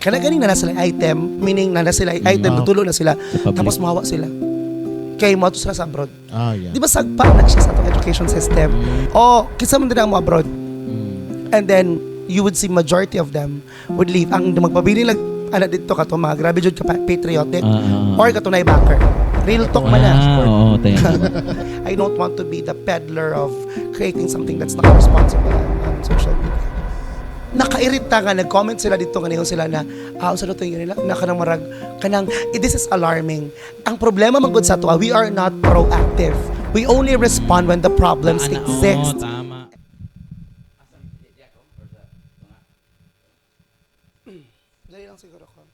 Kana ganing na sila item, meaning na sila item, tutulo na sila, tapos mawawa sila. Kay mo sila sa abroad. Yeah. Di ba sagpa na siya sa atong education system? O, kisa man din ang mo abroad. And then, you would see majority of them would leave. Ang magpabili lang, dito ka to, mga grabe jud ka patriotic, or ka to na backer. Real talk man na. I don't want to be the peddler of creating something that's not responsible on social media. Nakairita nga, nag-comment sila dito ngayon sila na sa luto yun nila, na kanang marag, kanang, this is alarming. Ang problema magod sa tuwa, we are not proactive. We only respond when the problems exist. Tama. Dali lang siguro ko.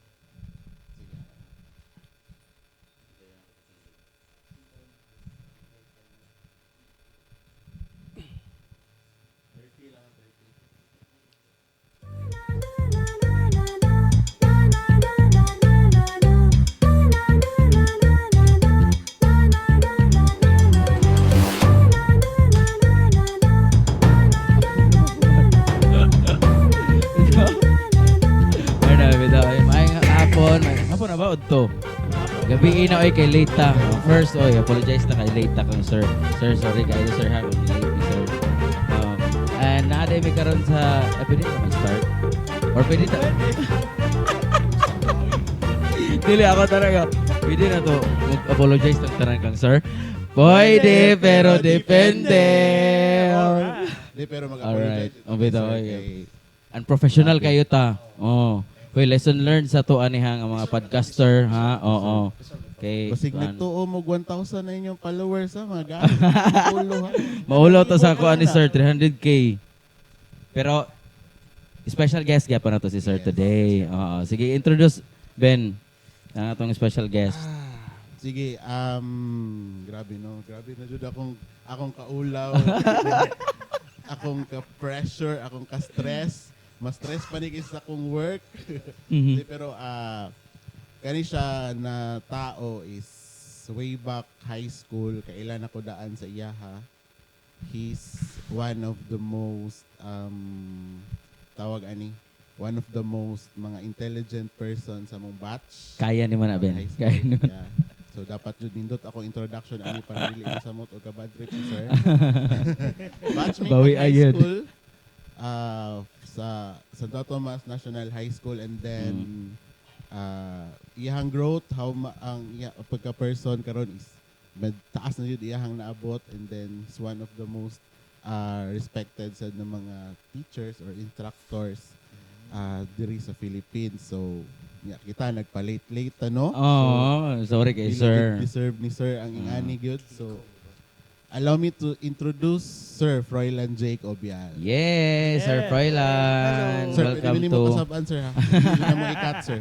Hapon na ba to? Gabi na kay late ta. First, apologize na kay late ta kang sir. Sir, sorry kayo sir ha. Late sir. And naaday may karon sa pwede na mag-start? Or pwede ta? Dili ako talaga. Pwede na to. Mag-apologize ng tanan kang sir. Pwede, pero depende. Di, pero mag-apologize. Alright. Unprofessional kayo ta. Hoy, lesson learned sa to anihang ang mga podcaster, ha? Oo. Okay. Basig nagtuo mo 1,000 na inyong followers, ha? Mga ulo, ha? Maulaw to sa kuan ni Sir, 300K. Pero, special guest pa na to si Sir today. Oo. Sige, introduce, Ben, ang atong special guest. Sige, grabe no. Grabe na jud akong kaulaw. akong ka-pressure, akong ka-stress. Mas stress pa ni sa akong work. Pero kani siya na tao is way back high school, kailan ako daan sa iyaha. He's one of the most one of the most mga intelligent person sa mong batch. Kaya ni man na, Ben. Kaya ni man. Yeah. So dapat jud nindot ako introduction ani para dili sa mot o kabad trip si sir. Batchmate Bawi high agad. school sa Santo Tomas National High School, and then iyahang growth ang pagka person karon is taas na jud iyahang naabot, and then is one of the most respected sa mga teachers or instructors diri sa Philippines. So kita nagpa-late no. Sorry kay Sir. Deserve ni Sir ang ingani gyud. So allow me to introduce Sir Froilan Jake Obial. Yes, Sir Froilan. Sir, Welcome pwede to... mo kasabaan, sir, ha? Hindi na mga ikat, sir.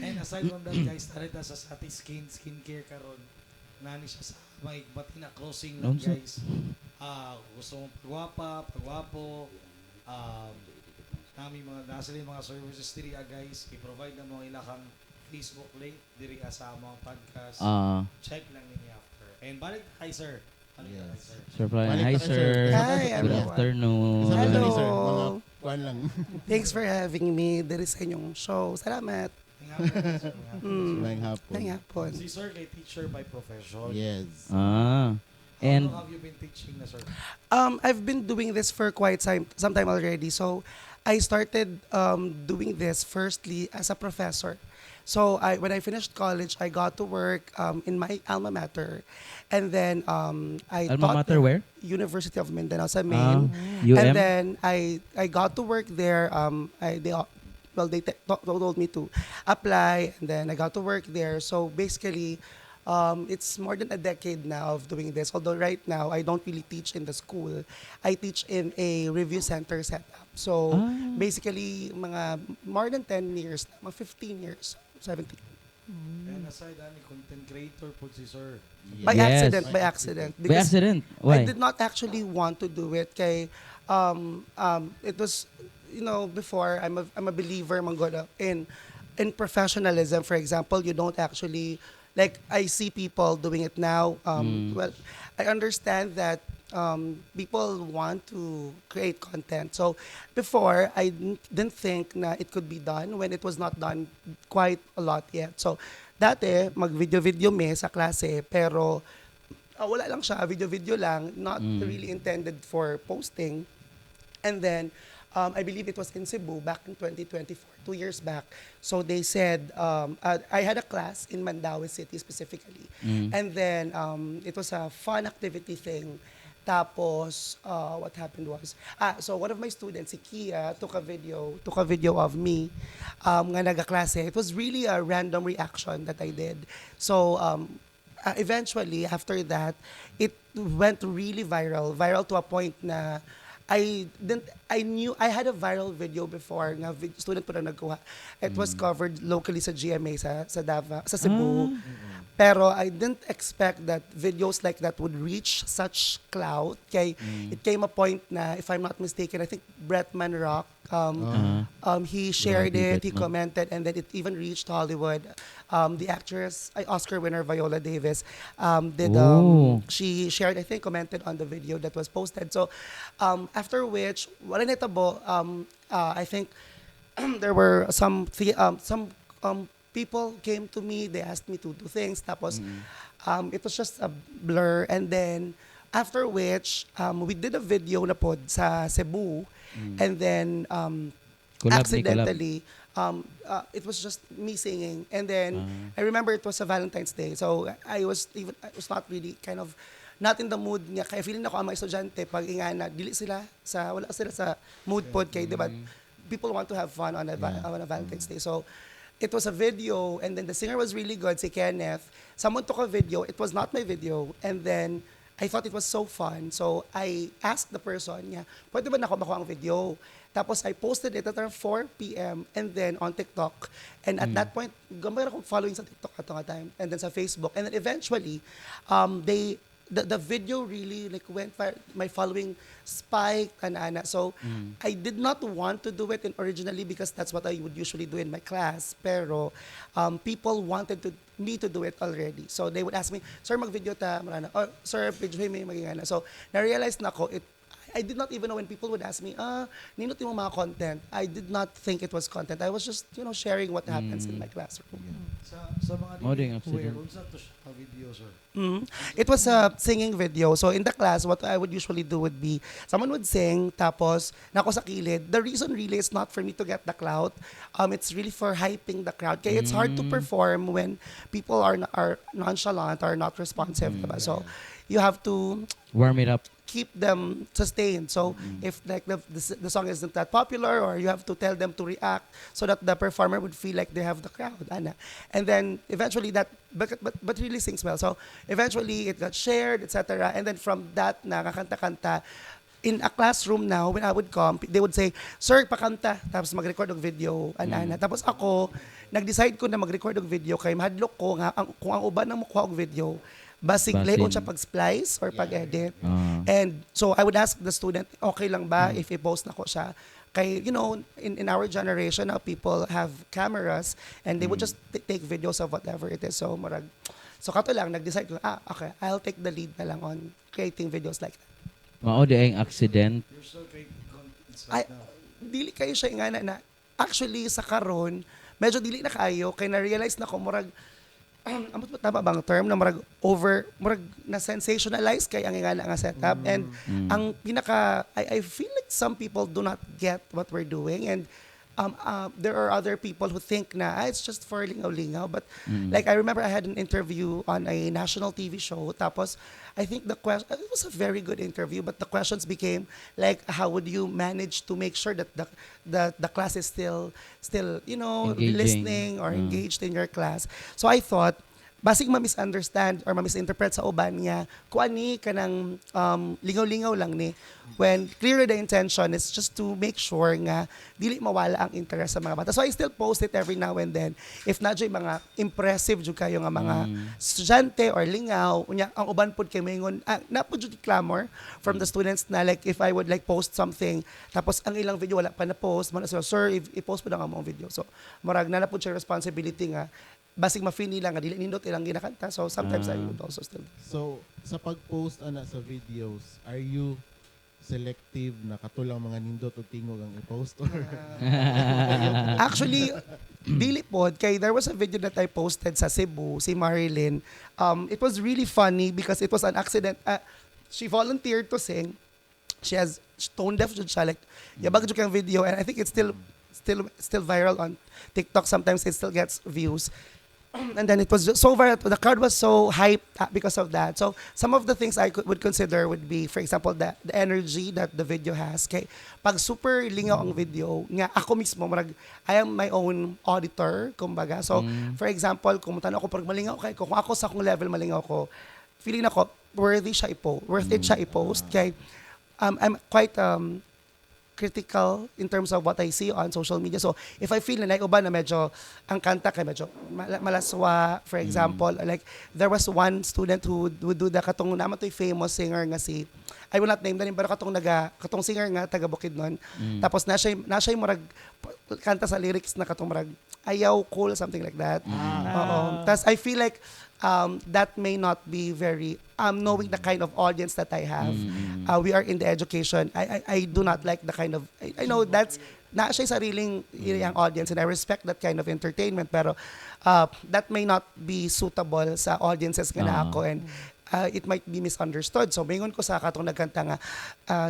And aside from that, guys, tarita sa Sati skincare karon. Nani siya sa may bati na closing lang, guys. Gusto mong pagwapo, nami mga nasa mga services diri guys. I-provide na mga ilakang Facebook link diri sa mga podcast. Check lang ninyo after. And balik hi sir. Yes. Sir Froilan. Balik Hi, ka, sir. Hi, Good everyone. afternoon. Isa Hello. ni sir, mga kuwan lang. Thanks for having me diri sa inyong show. Salamat. Maayong hapon. Ngayong hapon. Si sir kay teacher by profession. Yes. And How long have you been teaching na sir? I've been doing this for quite some time already. So, I started doing this firstly as a professor. So, when I finished college, I got to work in my alma mater. And then, I alma taught mater where? University of Mindanao sa Maine. UM? And then, I got to work there. They told me to apply. And then, I got to work there. So, basically, it's more than a decade now of doing this. Although right now, I don't really teach in the school. I teach in a review center setup. So, basically, mga more than 10 years, mga 15 years, 17. And aside ani content creator po si sir. By Yes. accident, by accident. By Because accident? I Why? did not actually want to do it. Kay, it was, before, I'm a believer in professionalism. For example, you don't actually, like, I see people doing it now. Well, I understand that people want to create content. So before, I didn't think na it could be done when it was not done quite a lot yet. So dati, mag-video-video me sa klase, pero wala lang siya, video-video lang, not really intended for posting. And then, I believe it was in Cebu back in 2024, 2 years back. So they said, I had a class in Mandaue City specifically. And then, it was a fun activity thing. Tapos, what happened was, so one of my students, si Kia, took a video of me, nga nagaklase. It was really a random reaction that I did. So, eventually, after that, it went really viral to a point na I knew I had a viral video before nga student po na nagkuha. It was covered locally sa GMA sa Davao, sa Cebu. Pero I didn't expect that videos like that would reach such clout. Kay it came a point na, if I'm not mistaken, I think Brett Manrock, he shared it, he commented, and then it even reached Hollywood. The actress, Oscar winner Viola Davis, she shared, I think, commented on the video that was posted. So after which, wala nitabo, I think there were some people came to me, they asked me to do things, tapos it was just a blur. And then after which, we did a video na pod sa Cebu, and then accidentally, it was just me singing. And then I remember it was a Valentine's Day, so I was not really kind of not in the mood niya. Kaya feeling ako ang mga estudyante pag ingana dili sila sa wala sila sa mood pod kay, di ba? People want to have fun on a Valentine's Day. So it was a video, and then the singer was really good, si Kenneth. Someone took a video. It was not my video. And then I thought it was so fun. So I asked the person niya, pwede ba na ako makuha ang video? Tapos I posted it at around 4 p.m. and then on TikTok. And at that point, gamay akong following sa TikTok at nga time. And then sa Facebook. And then eventually, the video really like went viral. My following spiked and so I did not want to do it originally because that's what I would usually do in my class, pero people wanted me to do it already, so they would ask me, sir, mag-video ta marana, or sir, video may magingana. So na-realize na ko, I did not even know when people would ask me, ninot yung mga content. I did not think it was content. I was just, sharing what happens in my classroom. Sa mga Moding dili accident. aware, unsa to siya video, sir? It was a singing video. So in the class, what I would usually do would be, someone would sing, tapos nako sa kilid. The reason really is not for me to get the clout. It's really for hyping the crowd. Kaya it's hard to perform when people are nonchalant or not responsive. Diba? So you have to Warm it up. keep them sustained. So if like the song isn't that popular, or you have to tell them to react so that the performer would feel like they have the crowd. And then eventually that, but really sings well. So eventually it got shared, etc. And then from that, nakakanta-kanta, in a classroom now, when I would come, they would say, sir, pakanta, tapos mag-record ng video, Tapos ako, nag-decide ko na mag-record ng video, kay mahadlok ko nga, kung ang uban ng mukha og video, basig layon siya pag-splice or pag-edit. And so I would ask the student, okay lang ba if i-post na ko siya? Kay, in our generation now, people have cameras and they would just take videos of whatever it is. So kato lang, nag-decide ko, okay, I'll take the lead na lang on creating videos like that. Mao di ang accident. You're still creating contents Ay, right now. dili kayo siya nga na actually sa karon medyo dili na kayo kay na-realize na ko murag amot ba tama bang term na murag na sensationalize kay ang nga setup, and ang pinaka I feel like some people do not get what we're doing, and there are other people who think na it's just for lingaw-lingaw, but like I remember I had an interview on a national TV show, tapos I think it was a very good interview, but the questions became like, how would you manage to make sure that the class is still Engaging. listening or engaged in your class? So I thought, basig ma-misunderstand or ma-misinterpret sa uban niya, kuan ni kanang lingaw-lingaw lang ni, when clearly the intention is just to make sure nga dili mawala ang interest sa mga bata. So I still post it every now and then. If na jud mga impressive jud kayo nga mga estudyante or lingaw, unya ang uban pud kay maingon, na pud jud clamor from the students na like if I would like post something tapos ang ilang video wala pa na post, man sir, i-post po na ang among video. So murag na pud siya responsibility nga basig ma-feel nila nga dili nindot ilang ginakanta. So sometimes I Ah. would also still. So, sa pag-post sa videos, are you selective na katulang mga nindot o tingog ang i-post? Or Actually, dili pod kay there was a video that I posted sa Cebu, si Marilyn. It was really funny because it was an accident. She volunteered to sing. She has tone deaf jud siya, like yabag jud kang video, and I think it's still viral on TikTok. Sometimes it still gets views. And then it was just so viral. The crowd was so hyped because of that. So some of the things I would consider would be, for example, the energy that the video has. Kay pag super lingaw ang video, nga ako mismo, marag, I am my own auditor, kumbaga. So, for example, kung tanong ako, pag malingaw kay ko, kung ako sa akong level malingaw ko, feeling ako, worth it siya i-post. Kay, I'm quite critical in terms of what I see on social media. So, if I feel na uban na medyo, ang kanta kay medyo malaswa, for example, like, there was one student who would do the katong naman to'y famous singer nga si, I will not name the name, pero katong singer nga, taga Bukidnon. Tapos, na siya yung marag, kanta sa lyrics na katong marag, ayaw, cool, something like that. Oo. Tapos, I feel like, that may not be very knowing the kind of audience that I have. We are in the education. I do not like the kind of I know that's na siya sariling yung audience, and I respect that kind of entertainment, pero that may not be suitable sa audiences nga na ako, and it might be misunderstood. So mingon ko sa katong nagkanta nga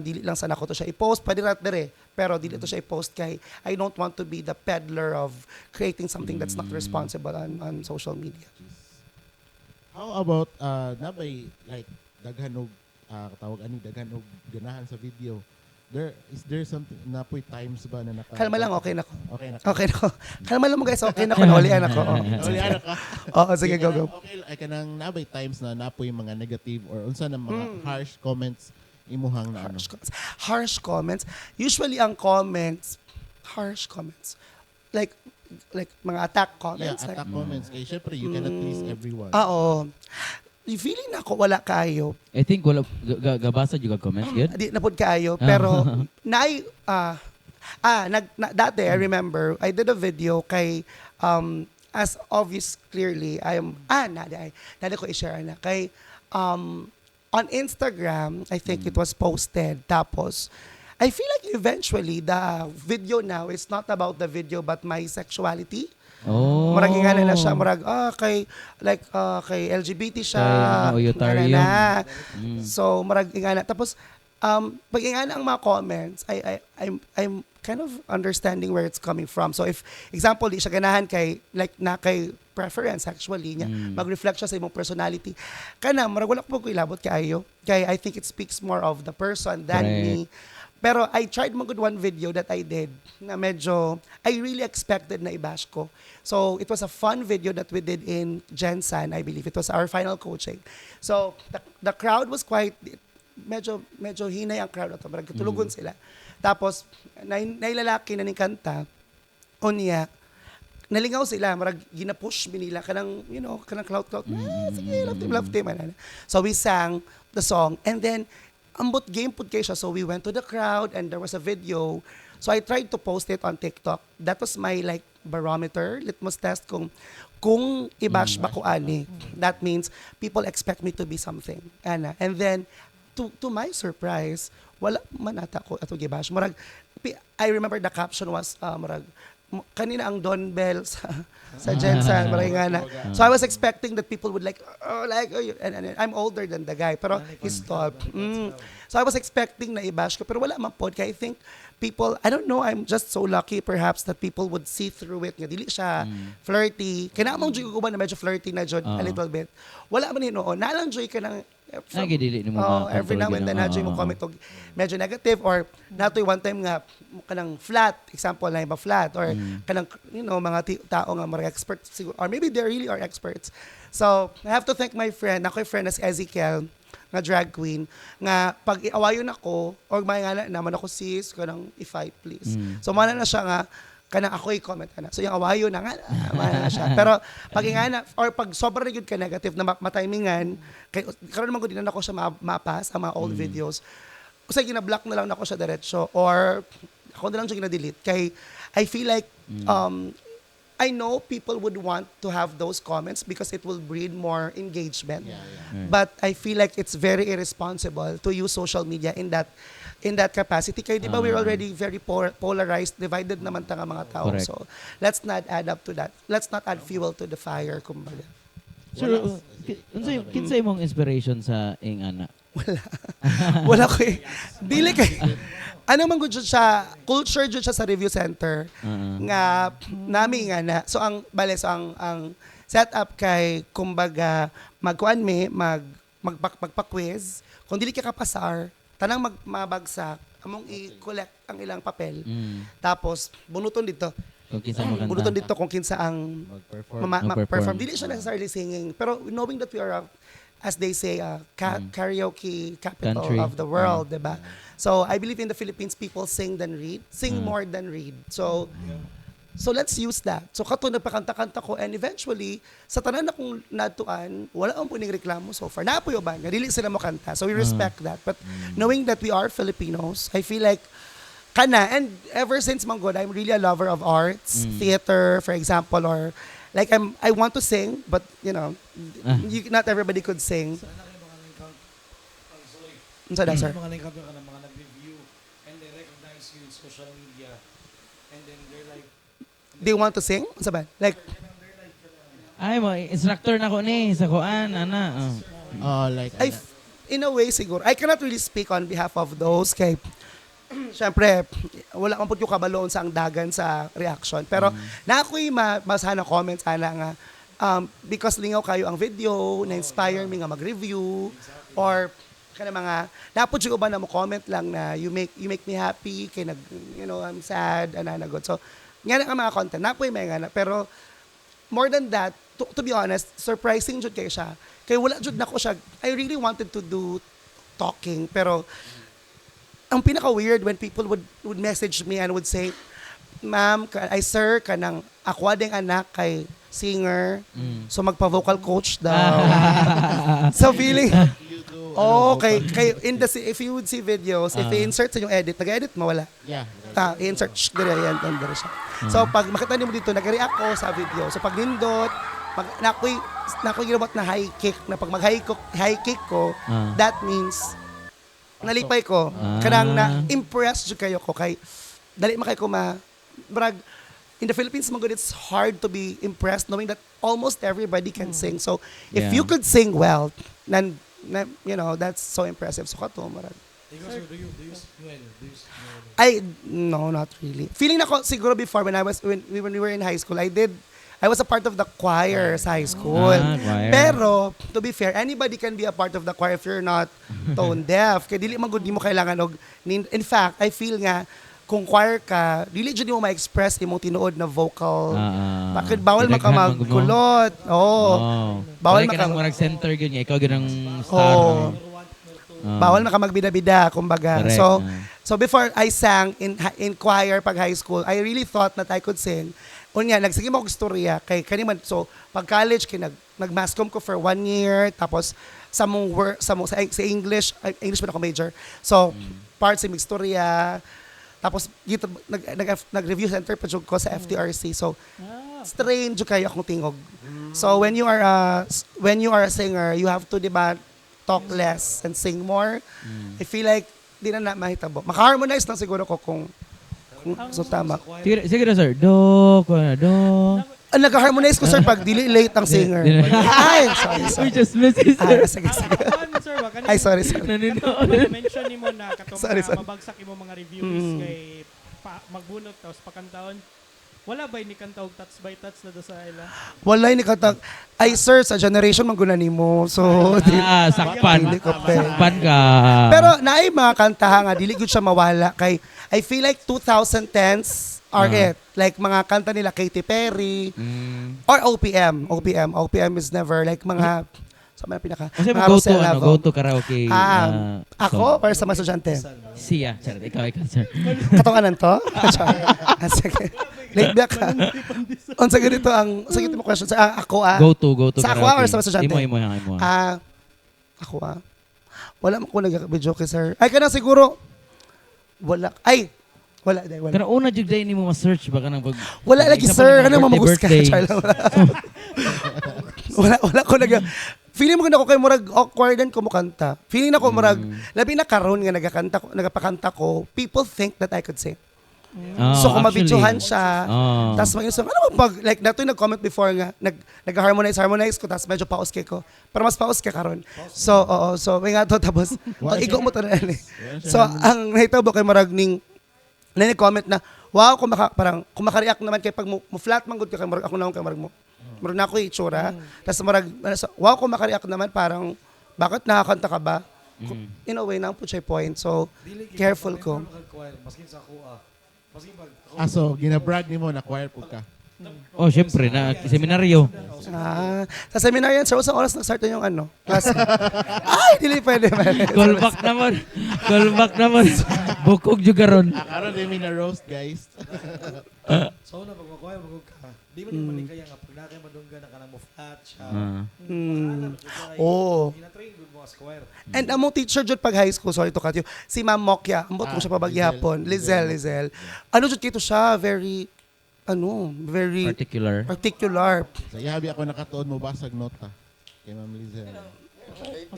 dili lang sana ko to siya i-post, pwede rat dire, pero dili to siya i-post kay I don't want to be the peddler of creating something that's not responsible on social media. how about nabay like daghan og katawag ani daghan og ganahan sa video? Is there something napoy times ba na naka Kalma lang, okay na ko. Okay na. Okay na ko. Kalma lang mo guys, okay na ko. Naulian ako. Uli ana ka. Oo, sige, go. Okay, ay kanang nabay times na napoy mga negative or unsa na mga harsh comments imuhang na ano. Harsh comments. Usually ang comments, harsh comments. Like mga attack Yeah, comments. attack comments. Kay syempre you cannot please everyone. Oo. Feeling na ako wala kaayo. I think wala gabasa juga comments good. Di na pod kaayo, pero dati I remember I did a video kay as obvious clearly I am nada ko i-share na kay on Instagram I think it was posted, tapos I feel like eventually the video now is not about the video but my sexuality. Oh. Murag ingana na siya, murag kay LGBT siya. Kay Oyotarium. ingana na. So murag ingana, tapos pag ingana ang mga comments, I'm kind of understanding where it's coming from. So if example di siya ganahan kay kay preference actually niya, mag-reflect siya sa imong personality. Kana murag wala ko ilabot kaayo. Kay I think it speaks more of the person than me. Pero I tried mag one video that I did na medyo, I really expected na i-bash ko. So, it was a fun video that we did in Jensen, I believe. It was our final coaching. So, the crowd was quite, medyo hinay ang crowd na to. Magkatulugon sila. Tapos, nailalaki na ni kanta, unya, nalingaw sila, marag gina-push binila kanang clout. Sige, love team. So, we sang the song, and then, ambot game pud kay siya. So we went to the crowd and there was a video. So I tried to post it on TikTok. That was my barometer, litmus test kung i-bash ba ko ani. That means people expect me to be something. And then to my surprise, wala man ata ko ato gi-bash. Murag I remember the caption was murag kanina ang Don Bell sa Jensen, marangana. So I was expecting that people would and I'm older than the guy, pero he stopped. So I was expecting na i-bash ko, pero wala man pod. Kaya I think people, I don't know, I'm just so lucky perhaps that people would see through it. Nga, dili siya flirty. Kaya naman dyan ko ba na medyo flirty na dyan a little bit. Wala man hinoon. Nalang dyan ka ng Nagidili ni mo mga every now and then na mo comment og medyo negative, or natoy one time nga kanang flat, example na iba flat, or kanang mga tao nga mga experts siguro, or maybe they really are experts. So I have to thank my friend, ako'y friend as Ezekiel nga drag queen, nga pag iawayon ako or may nga naman ako sis kanang i-fight please. So mana na siya nga kanang ako'y comment na. So yung awayo na nga, na siya. Pero pag ingana, or pag sobrang good ka negative na matimingan, karon naman ko din na ako siya mapas ang mga old videos. Kasi gina-block na lang na ako siya diretso, or ako na lang siya gina-delete. Kay I feel like I know people would want to have those comments because it will breed more engagement. Right. But I feel like it's very irresponsible to use social media in that capacity. Kaya di ba we're already very polarized, divided naman tanga mga tao. Correct. So let's not add up to that. Let's not add fuel to the fire, kumbaga. Sir, kinsay mong inspiration sa ing ana? Wala ko eh. Dili kay. Ano man gud siya, culture jud siya sa review center nga nami nga na. So ang ang setup kay kumbaga magkuan mi magpa-quiz. Kung dili ka kapasar, tanang mabagsak among i-collect ang ilang papel. Tapos bunuton dito. Kung kinsa mo kanta. Bunuton dito kung kinsa ang Mag-perform. perform. Dili siya necessarily singing, pero knowing that we are as they say, karaoke capital Country. of the world, diba? So, I believe in the Philippines, people sing than read. Sing more than read. So let's use that. So, kato nagpakanta-kanta ko, and eventually, sa tanan na kong natuan, wala ang puning reklamo so far. Napuyo ba? Dili sila mo kanta. So, we respect that. But knowing that we are Filipinos, I feel like, kana, and ever since Manggod, I'm really a lover of arts, theater, for example, or like I want to sing, but not everybody could sing. Sana kayo mga nag-count ang sorry. Unsa da, sir? Mga nag-count ka ng mga nag-review and they recognize you in social media and then they're like, Do you want to sing? Unsa ba? Like, Ay mo, instructor na ko ni sa kuan ana. Like, in a way siguro, I cannot really speak on behalf of those kay syempre, wala man pud yung kabaloon sa ang dagan sa reaction. Pero na ako'y masana comments ana nga because lingaw kayo ang video, na-inspire me nga mag-review or kana mga napud yung uban na mo comment lang na you make me happy kay I'm sad ananagot. So nga ang mga content napoy may nga pero more than that, to be honest, surprising jud kay siya. Kay wala jud nako siya. I really wanted to do talking pero ang pinaka-weird when people would message me and would say, Ma'am, sir, kanang ako ding anak kay singer, so magpa-vocal coach daw. So feeling, kay if you would see videos, if i-insert sa yung edit, nag-edit mo, wala. yeah. I-insert, dire siya. So pag makita niyo mo dito, nag-react ko sa video. So pag nindot, nakoy ginabot na high kick, na pag high kick ko, that means nalipay ko kanang na impressed jud kayo ko kay dali makay ko brag in the Philippines magud it's hard to be impressed knowing that almost everybody can sing. So if you could sing well, then that's so impressive. So kato marag ikaw sir, do you sing? no, not really. Feeling nako siguro before when we were in high school, I was a part of the choir sa high school. Choir. Pero, to be fair, anybody can be a part of the choir if you're not tone deaf. Kaya dili man gud mo kailangan in fact, I feel nga kung choir ka, dili jud mo ma-express imong tinuod na vocal. Bakit bawal man ka magkulot. Bawal man ka mag-center gyud ikaw gyud ang star. Oh. Bawal man ka magbida-bida, kumbaga. Correct. So before I sang in choir pag high school, I really thought that I could sing. Unya, nagsige mo og istorya kay kaniman. So pag college nag-masscom ko for 1 year tapos sa English pa ako major. So parts sa istorya tapos dito nag-review center pa jud ko sa FTRC. So strange jud kayo akong tingog. So when you are a singer, you have to diba talk less and sing more. I feel like di na mahitabo. Maka-harmonize lang siguro ko kung so tama. Sige na sir. Do. Nag-harmonize ko sir pag dili late ang singer. Ay, sorry. We just missed it, sir. Sige. Sir, wag ka Ay, sorry. mention ni mo na katong Sorry. mabagsak imo mga reviews kay magbunot tapos pakantaon. Wala ba ni kanta og touch by touch na do sa ila? Walay ni katag. Ay, sir, sa generation man nimo. So, Sakpan. Hindi ko pwede. Sakpan ka. pero naay mga kanta nga dili gud siya mawala kay I feel like 2010s are it. Like mga kanta nila Katy Perry or OPM. OPM is never like mga sa mga pinaka. Kasi mga go to Rosella ano, Vo. go to karaoke. Ako or sa mga estudyante? Siya, charot. Ikaw, sir. Katonganan to? Sige. Late back ka. Unsa ganito sa mo question sa ako Go to sa ako karaoke. or sa mga estudyante? Imo. Ako wala man ko nag-video kay sir. Ay kana siguro wala. Ay Wala, day, wala. Pero una jud day nimo ma-search ba kanang pag Wala lagi, example, sir. mga Ano mamagus ka? birthday. Char lang. Wala ko nag... Feeling mo na ko kay murag awkwardan ko mo kanta. Feeling na ko murag, labi na karon nga nagapakanta ko, people think that I could sing. Ah, So kung actually. mabidyohan siya, Ah. tapos may isang, ano ba pag, like, nato yung nag-comment before nga, nag-harmonize ko, tapos medyo paus kay ko. Pero mas paus ka karon. So, oo, so may nga to, tapos, pag igo mo to na yan eh. So, ang nahitabo kay marag ning, na comment na, wow, parang, kung makareact naman kay pag mo flat man good ka kay marag, ako naman kay marag mo. Marag na ako itsura. Tapos marag, wow, kung makareact naman, parang, bakit nakakanta ka ba? In a way, nang put siya point. So, careful ko. Maskin sa ako Maskin pag ako. So, ginabrag ni mo na choir po ka. Oh, syempre na seminaryo. Sa seminar yan, sir, usang oras nag-start na yung class. Ay, dili pwede man. Callback naman. Callback naman. Bukog jud karon. Karon din na roast, guys. So una pag makuha magug ka. Di man man kaya nga pag nakay madunggan na kanang mo flat siya. Oo. Gina-train good mo as choir. And among teacher jud pag high school, sorry to cut you, si Ma'am Mokya, ambot mo siya pa bagyapon, Lizelle. Ano jud kito siya, very Particular. particular. Sa ihabi ako nakatuon mo basag nota kay Ma'am Lizelle.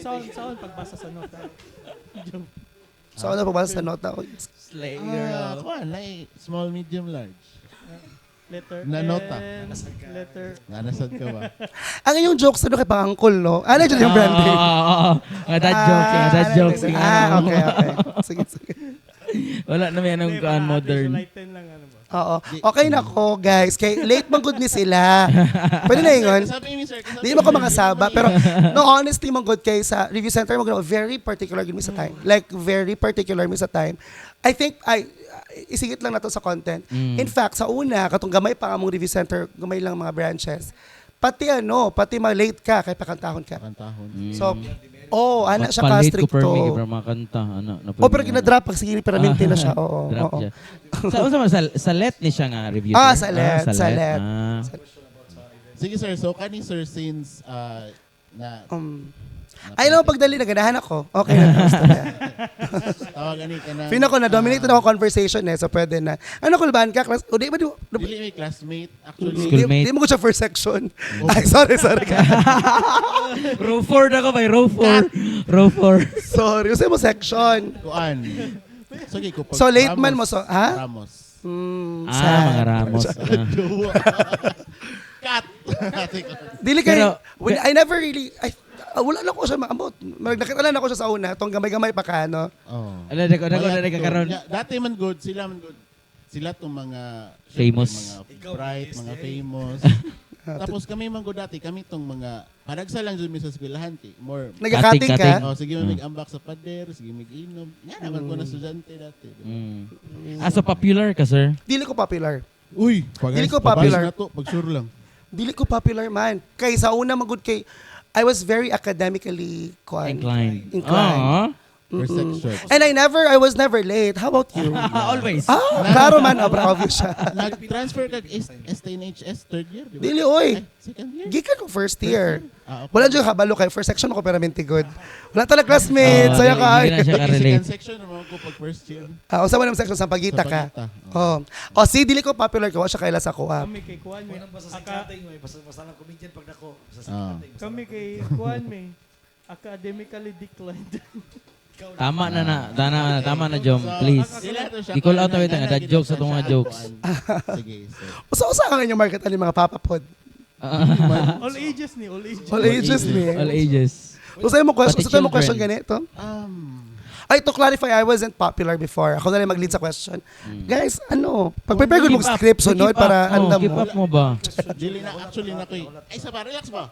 Saan pagbasa sa nota? So ano pa ba sa nota ko? Slay Kuan, small, medium, large. Letter Na nota. N, letter Nanasad ka ba? Ang inyong jokes ano kay pang-uncle, no? Ano jud yung branding? Nga dad jokes. Okay. Sige. Wala na may anong kaan modern. Light 10 lang ano ba? Oo. Okay na ko, guys. Kay late man good ni sila. Pwede na yun. Sabi ni sir, Di mo ko mga saba, pero no, honestly, mong good kay sa review center, mo very particular gid mi sa time. Like, very particular mi sa time. I think, isigit lang na to sa content. In fact, sa una, katong gamay pa among review center, gamay lang mga branches. Pati ma-late ka, kay pakantahon ka. kantahon. So, ana siya Palit ko per ka-stricto. me para makanta. Pero kinadrop, pag sige, permanente na siya. Oo. Drop siya. Sa let ni siya nga review. Ah, sir? sa let. Ah. Sige sir, so kani sir since na Ay, naman pagdali, naganahan ako. Okay na. Gusto na. tawag ani ka na. Feel ko na, dominate na ako conversation so pwede na. Ano, kulbahan ka? Class? O, di ba, Dili may classmate actually. Schoolmate. di mo ko siya first section. Ay, sorry. Row 4 na ko ba? Row 4. Sorry, usay mo section. Kuan. Sige ko pag So, late Ramos, man mo, so, ha? Ramos. Mga Ramos. Jowa. Cut. Dili kay, Pero- I never really, wala lang ko siya maamot. Nakitalan ako siya sa una, tong gamay-gamay pa ka, no? Oh. Ala, na kakaroon. Dati man good, sila man good. Sila tong mga Famous. mga bright, mga famous. Tapos kami man good dati, kami tong mga panagsa lang dun mi sa eskwelahan ti. More Nagka-cutting ka? Cutting. Oh, sige mag-ambak sa pader, sige mag-inom. Nga naman ko na estudyante dati. So popular ka, sir? Dili ko popular. Uy, Dili ko popular. Na to, pag sure lang. Dili ko popular man. Kay sa una magud kay, I was very academically Inclined. inclined. First section. And I was never late. How about you? Always. Klaro man, obvious siya. Nag-transfer ka STNHS third year, di ba? Dili, oy. Ay, second year? Gikan ko first year. Okay. Wala dyan kabalo kay first section ako pero minti good. Wala talaga classmates. Saya ka. Hindi na siya Second ka-relate. section naman ko pag first year. Usama naman section sa pagita ka. Pagita. Si dili ko popular ka. Wa siya kaila sa kuha. Kami kay Kuan may Unang basa sa cutting, may basa lang comedian pag nako. Basa sa cutting. Kami kay Kuan may academically declined. Tama na, Jom. Please. I-call out na nga, dad jokes sa itong mga jokes. Sige, sir. Usa-usa ka nga yung market ani mga papapod. All ages ni, all ages. All ages ni. All ages. Usay mo question, Pati usay mo question children. ganito. Ay, to clarify, I wasn't popular before. Ako na lang mag-lead sa question. Guys, pag-prepare ko Keep mong up. script sunod Keep up. para andam Keep mo. up mo ba? Dili na actually na koy. Ay sa ba relax ba?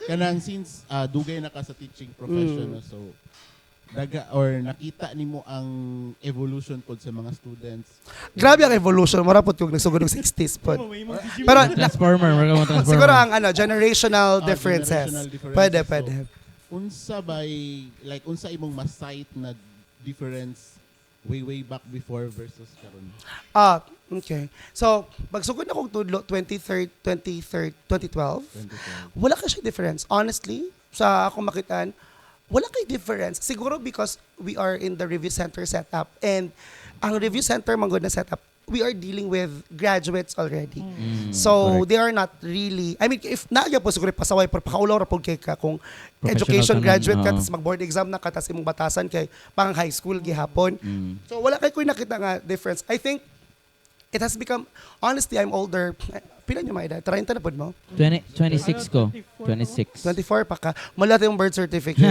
Kanang since dugay na ka sa teaching profession no, so nakita nimo ang evolution pod sa mga students. Grabe ang evolution. Mura po yung nagsugod ng 60s po. May mga Digimon. Pero, Transformer. We're going transformer. siguro ang generational differences. Generational differences. Pwede. Unsa unsa imong ma-cite na difference way back before versus karon? Okay. So, pagsugod na kong tudlo, 2012, 2012. wala ka siya difference. Honestly, sa ako makitaan, wala kay difference. Siguro because we are in the review center setup and ang review center man gud na setup, we are dealing with graduates already. So correct. they are not really, I mean, if naagya po siguro pasaway pero pakaulaw ra pud kay ka kung Professional education ka nun, graduate ka oo. tas mag board exam na ka tas imong batasan kay pang high school gihapon. So wala kay ko nakita nga difference. I think it has become, honestly, I'm older. Pila niyo mga edad? 30 na po mo? 26 ko. 26. 24 pa ka. Mala yung birth certificate.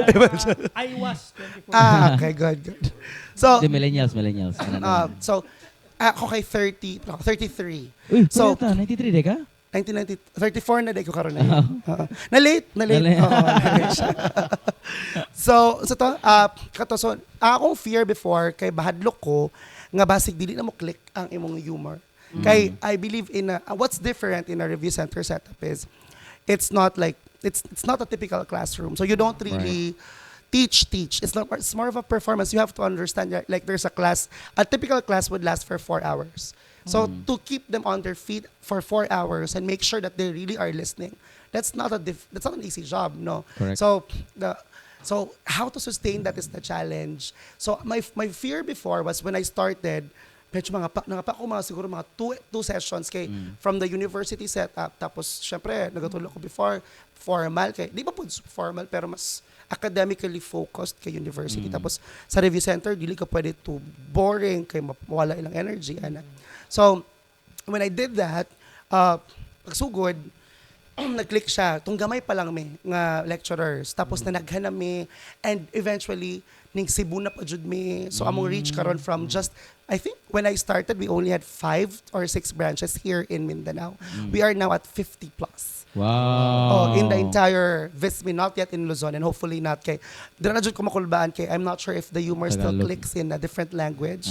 Diba? I was 24. Okay, good. So, The millennials. so ako kay 33. Uy, So- so, 93 de ka? 34 na day ko karon na. Na-late. Na-late. Oo, na-late siya. so to, kato, so, akong fear before, kay bahadlok ko, nga basig dili na mo click ang imong humor. Kay, I believe in what's different in a review center setup is, it's not like, it's not a typical classroom. So you don't really teach. It's more of a performance. You have to understand, like there's a class, a typical class would last for 4 hours. So to keep them on their feet for 4 hours and make sure that they really are listening, that's not an easy job, no. Correct. So how to sustain that is the challenge. So my fear before was when I started, medyo nangapa ko mga siguro mga two sessions kay from the university setup, tapos syempre nagatulog ko before formal kay di ba po formal pero mas academically focused kay university, tapos sa review center dili ka pwede to boring kay mawala ilang energy ana. So when I did that, pagsugod nag-click siya, tung gamay pa lang me nga lecturers, tapos nanaghan na me, and eventually ning Cebu na pa jud me. So among reach karon from just, I think when I started we only had 5 or 6 branches here in Mindanao. We are now at 50 plus. Wow. In the entire Vismi, not yet in Luzon, and hopefully not kay dira na jud ko makulbaan kay I'm not sure if the humor still Tagalog. clicks in a different language.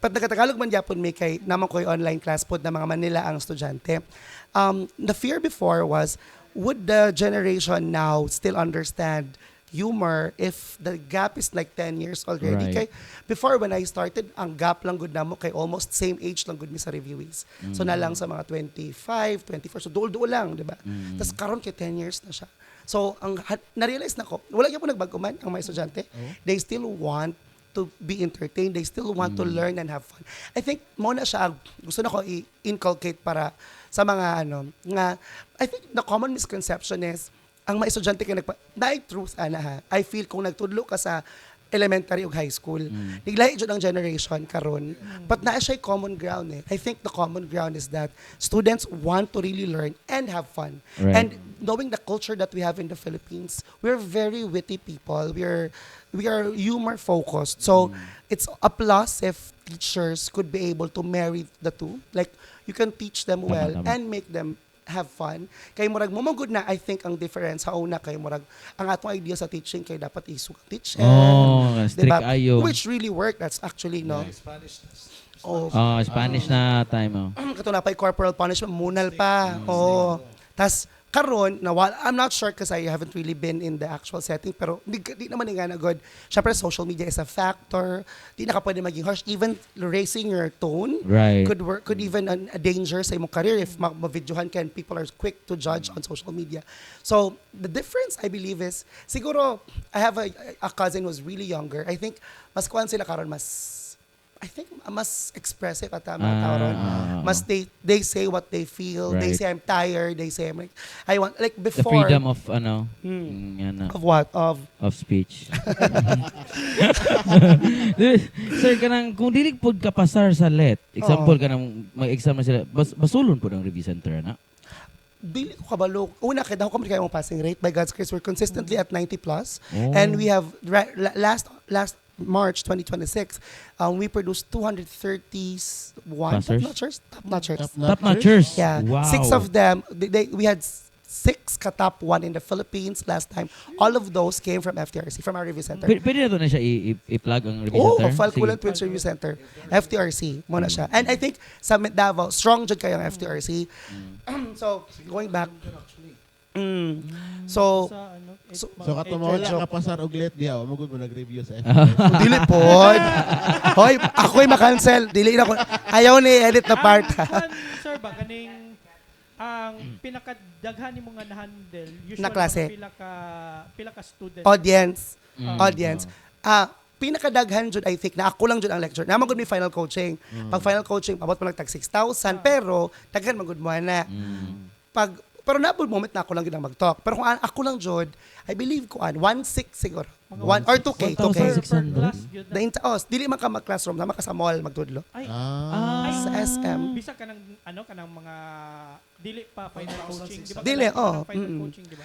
But nagatagalog man gyapon may kay naman ko yung online class pod na mga Manila ang estudyante. The fear before was, would the generation now still understand humor if the gap is like 10 years already? Right. Kay before when I started, ang gap lang gud namo kay almost same age lang gud mi sa reviewees. So na lang sa mga 25, 24, so duol-duol lang, di ba? Tas karon kay 10 years na siya. So ang na-realize na ko, wala gyud po nagbago man ang mga estudyante. They still want to be entertained, they still want to learn and have fun. I think mo na siya gusto na ko i-inculcate para sa mga nga I think the common misconception is ang mga estudyante kay truth ana ha. I feel kung nagtudlo ka sa elementary ug high school, niglahi jud ang generation karon. But naa siya common ground eh. I think the common ground is that students want to really learn and have fun. Right. And knowing the culture that we have in the Philippines, we're very witty people. We are humor focused. So it's a plus if teachers could be able to marry the two. Like you can teach them well Tama. and make them have fun. Kay murag momagod na I think ang difference sa una kay murag ang atong idea sa teaching kay dapat isuka teach. Strict ayo. Which really worked. That's actually no. Spanish. Oh, Spanish na time. kato na pa'y corporal punishment, munal pa. Oo. Tas, karon I'm not sure kasi I haven't really been in the actual setting, pero di naman nga na good. Syempre, social media is a factor. Di na ka pwede maging harsh. Even raising your tone Right. could even a danger sa imong career if ma-videohan ka and people are quick to judge on social media. So, the difference, I believe, is, siguro, I have a cousin who's really younger. I think, mas kuhan sila karon mas expressive at tama tawron. Mas they say what they feel. They Right. say I'm tired. They say I'm like, I want, like The before. freedom of Of what? Of speech. Sir, kanang kung dili pod ka pasar sa let, example kanang mag-exam na sila, basulon po ng review center na. dili ko kabalo. Una, kaya daw kami kayo passing rate. By God's grace, we're consistently at 90 plus. Oh. And we have, last March 2026, we produced 231 Passers? top-notchers. Top-notchers? Yeah. Wow. 6 of them, we had 6 ka-top 1 in the Philippines last time. All of those came from FTRC, from our review center. Pwede na to na siya i-plug ang review Oh, center? Falkulan Sige. Twins Review Center. FTRC, muna siya. And I think sa Davao, strong jud kayo ang FTRC. So, going back. So, Sa ano, so- So katumawala ka pasar og let diha, magud mo nag-review sa dili pod. Hoy, ako'y makancel. Dili na ko. Ayaw ni edit na part. Sir ba, kaning ang pinakadaghan nimo nga na-handle, usually Na klase. pila ka student. Audience. Audience. pinakadaghan jud I think na ako lang jud ang lecture. Naman gud may final coaching. Pag final coaching abot pa lang tag 6,000 pero daghan man gud mo na. Pero nabul moment na ako lang yun ang mag-talk. Pero kung ako lang, Jod, I believe ko 1.6 siguro. 1 or 2K. 2K. 1,600. Last yun na. Dili man ka mag-classroom, naman ka sa mall, magtudlo. Ay, Sa SM. bisa ka ng kanang mga dili pa final coaching, di ba? Dili, Kanang final mm-mm. coaching, di ba?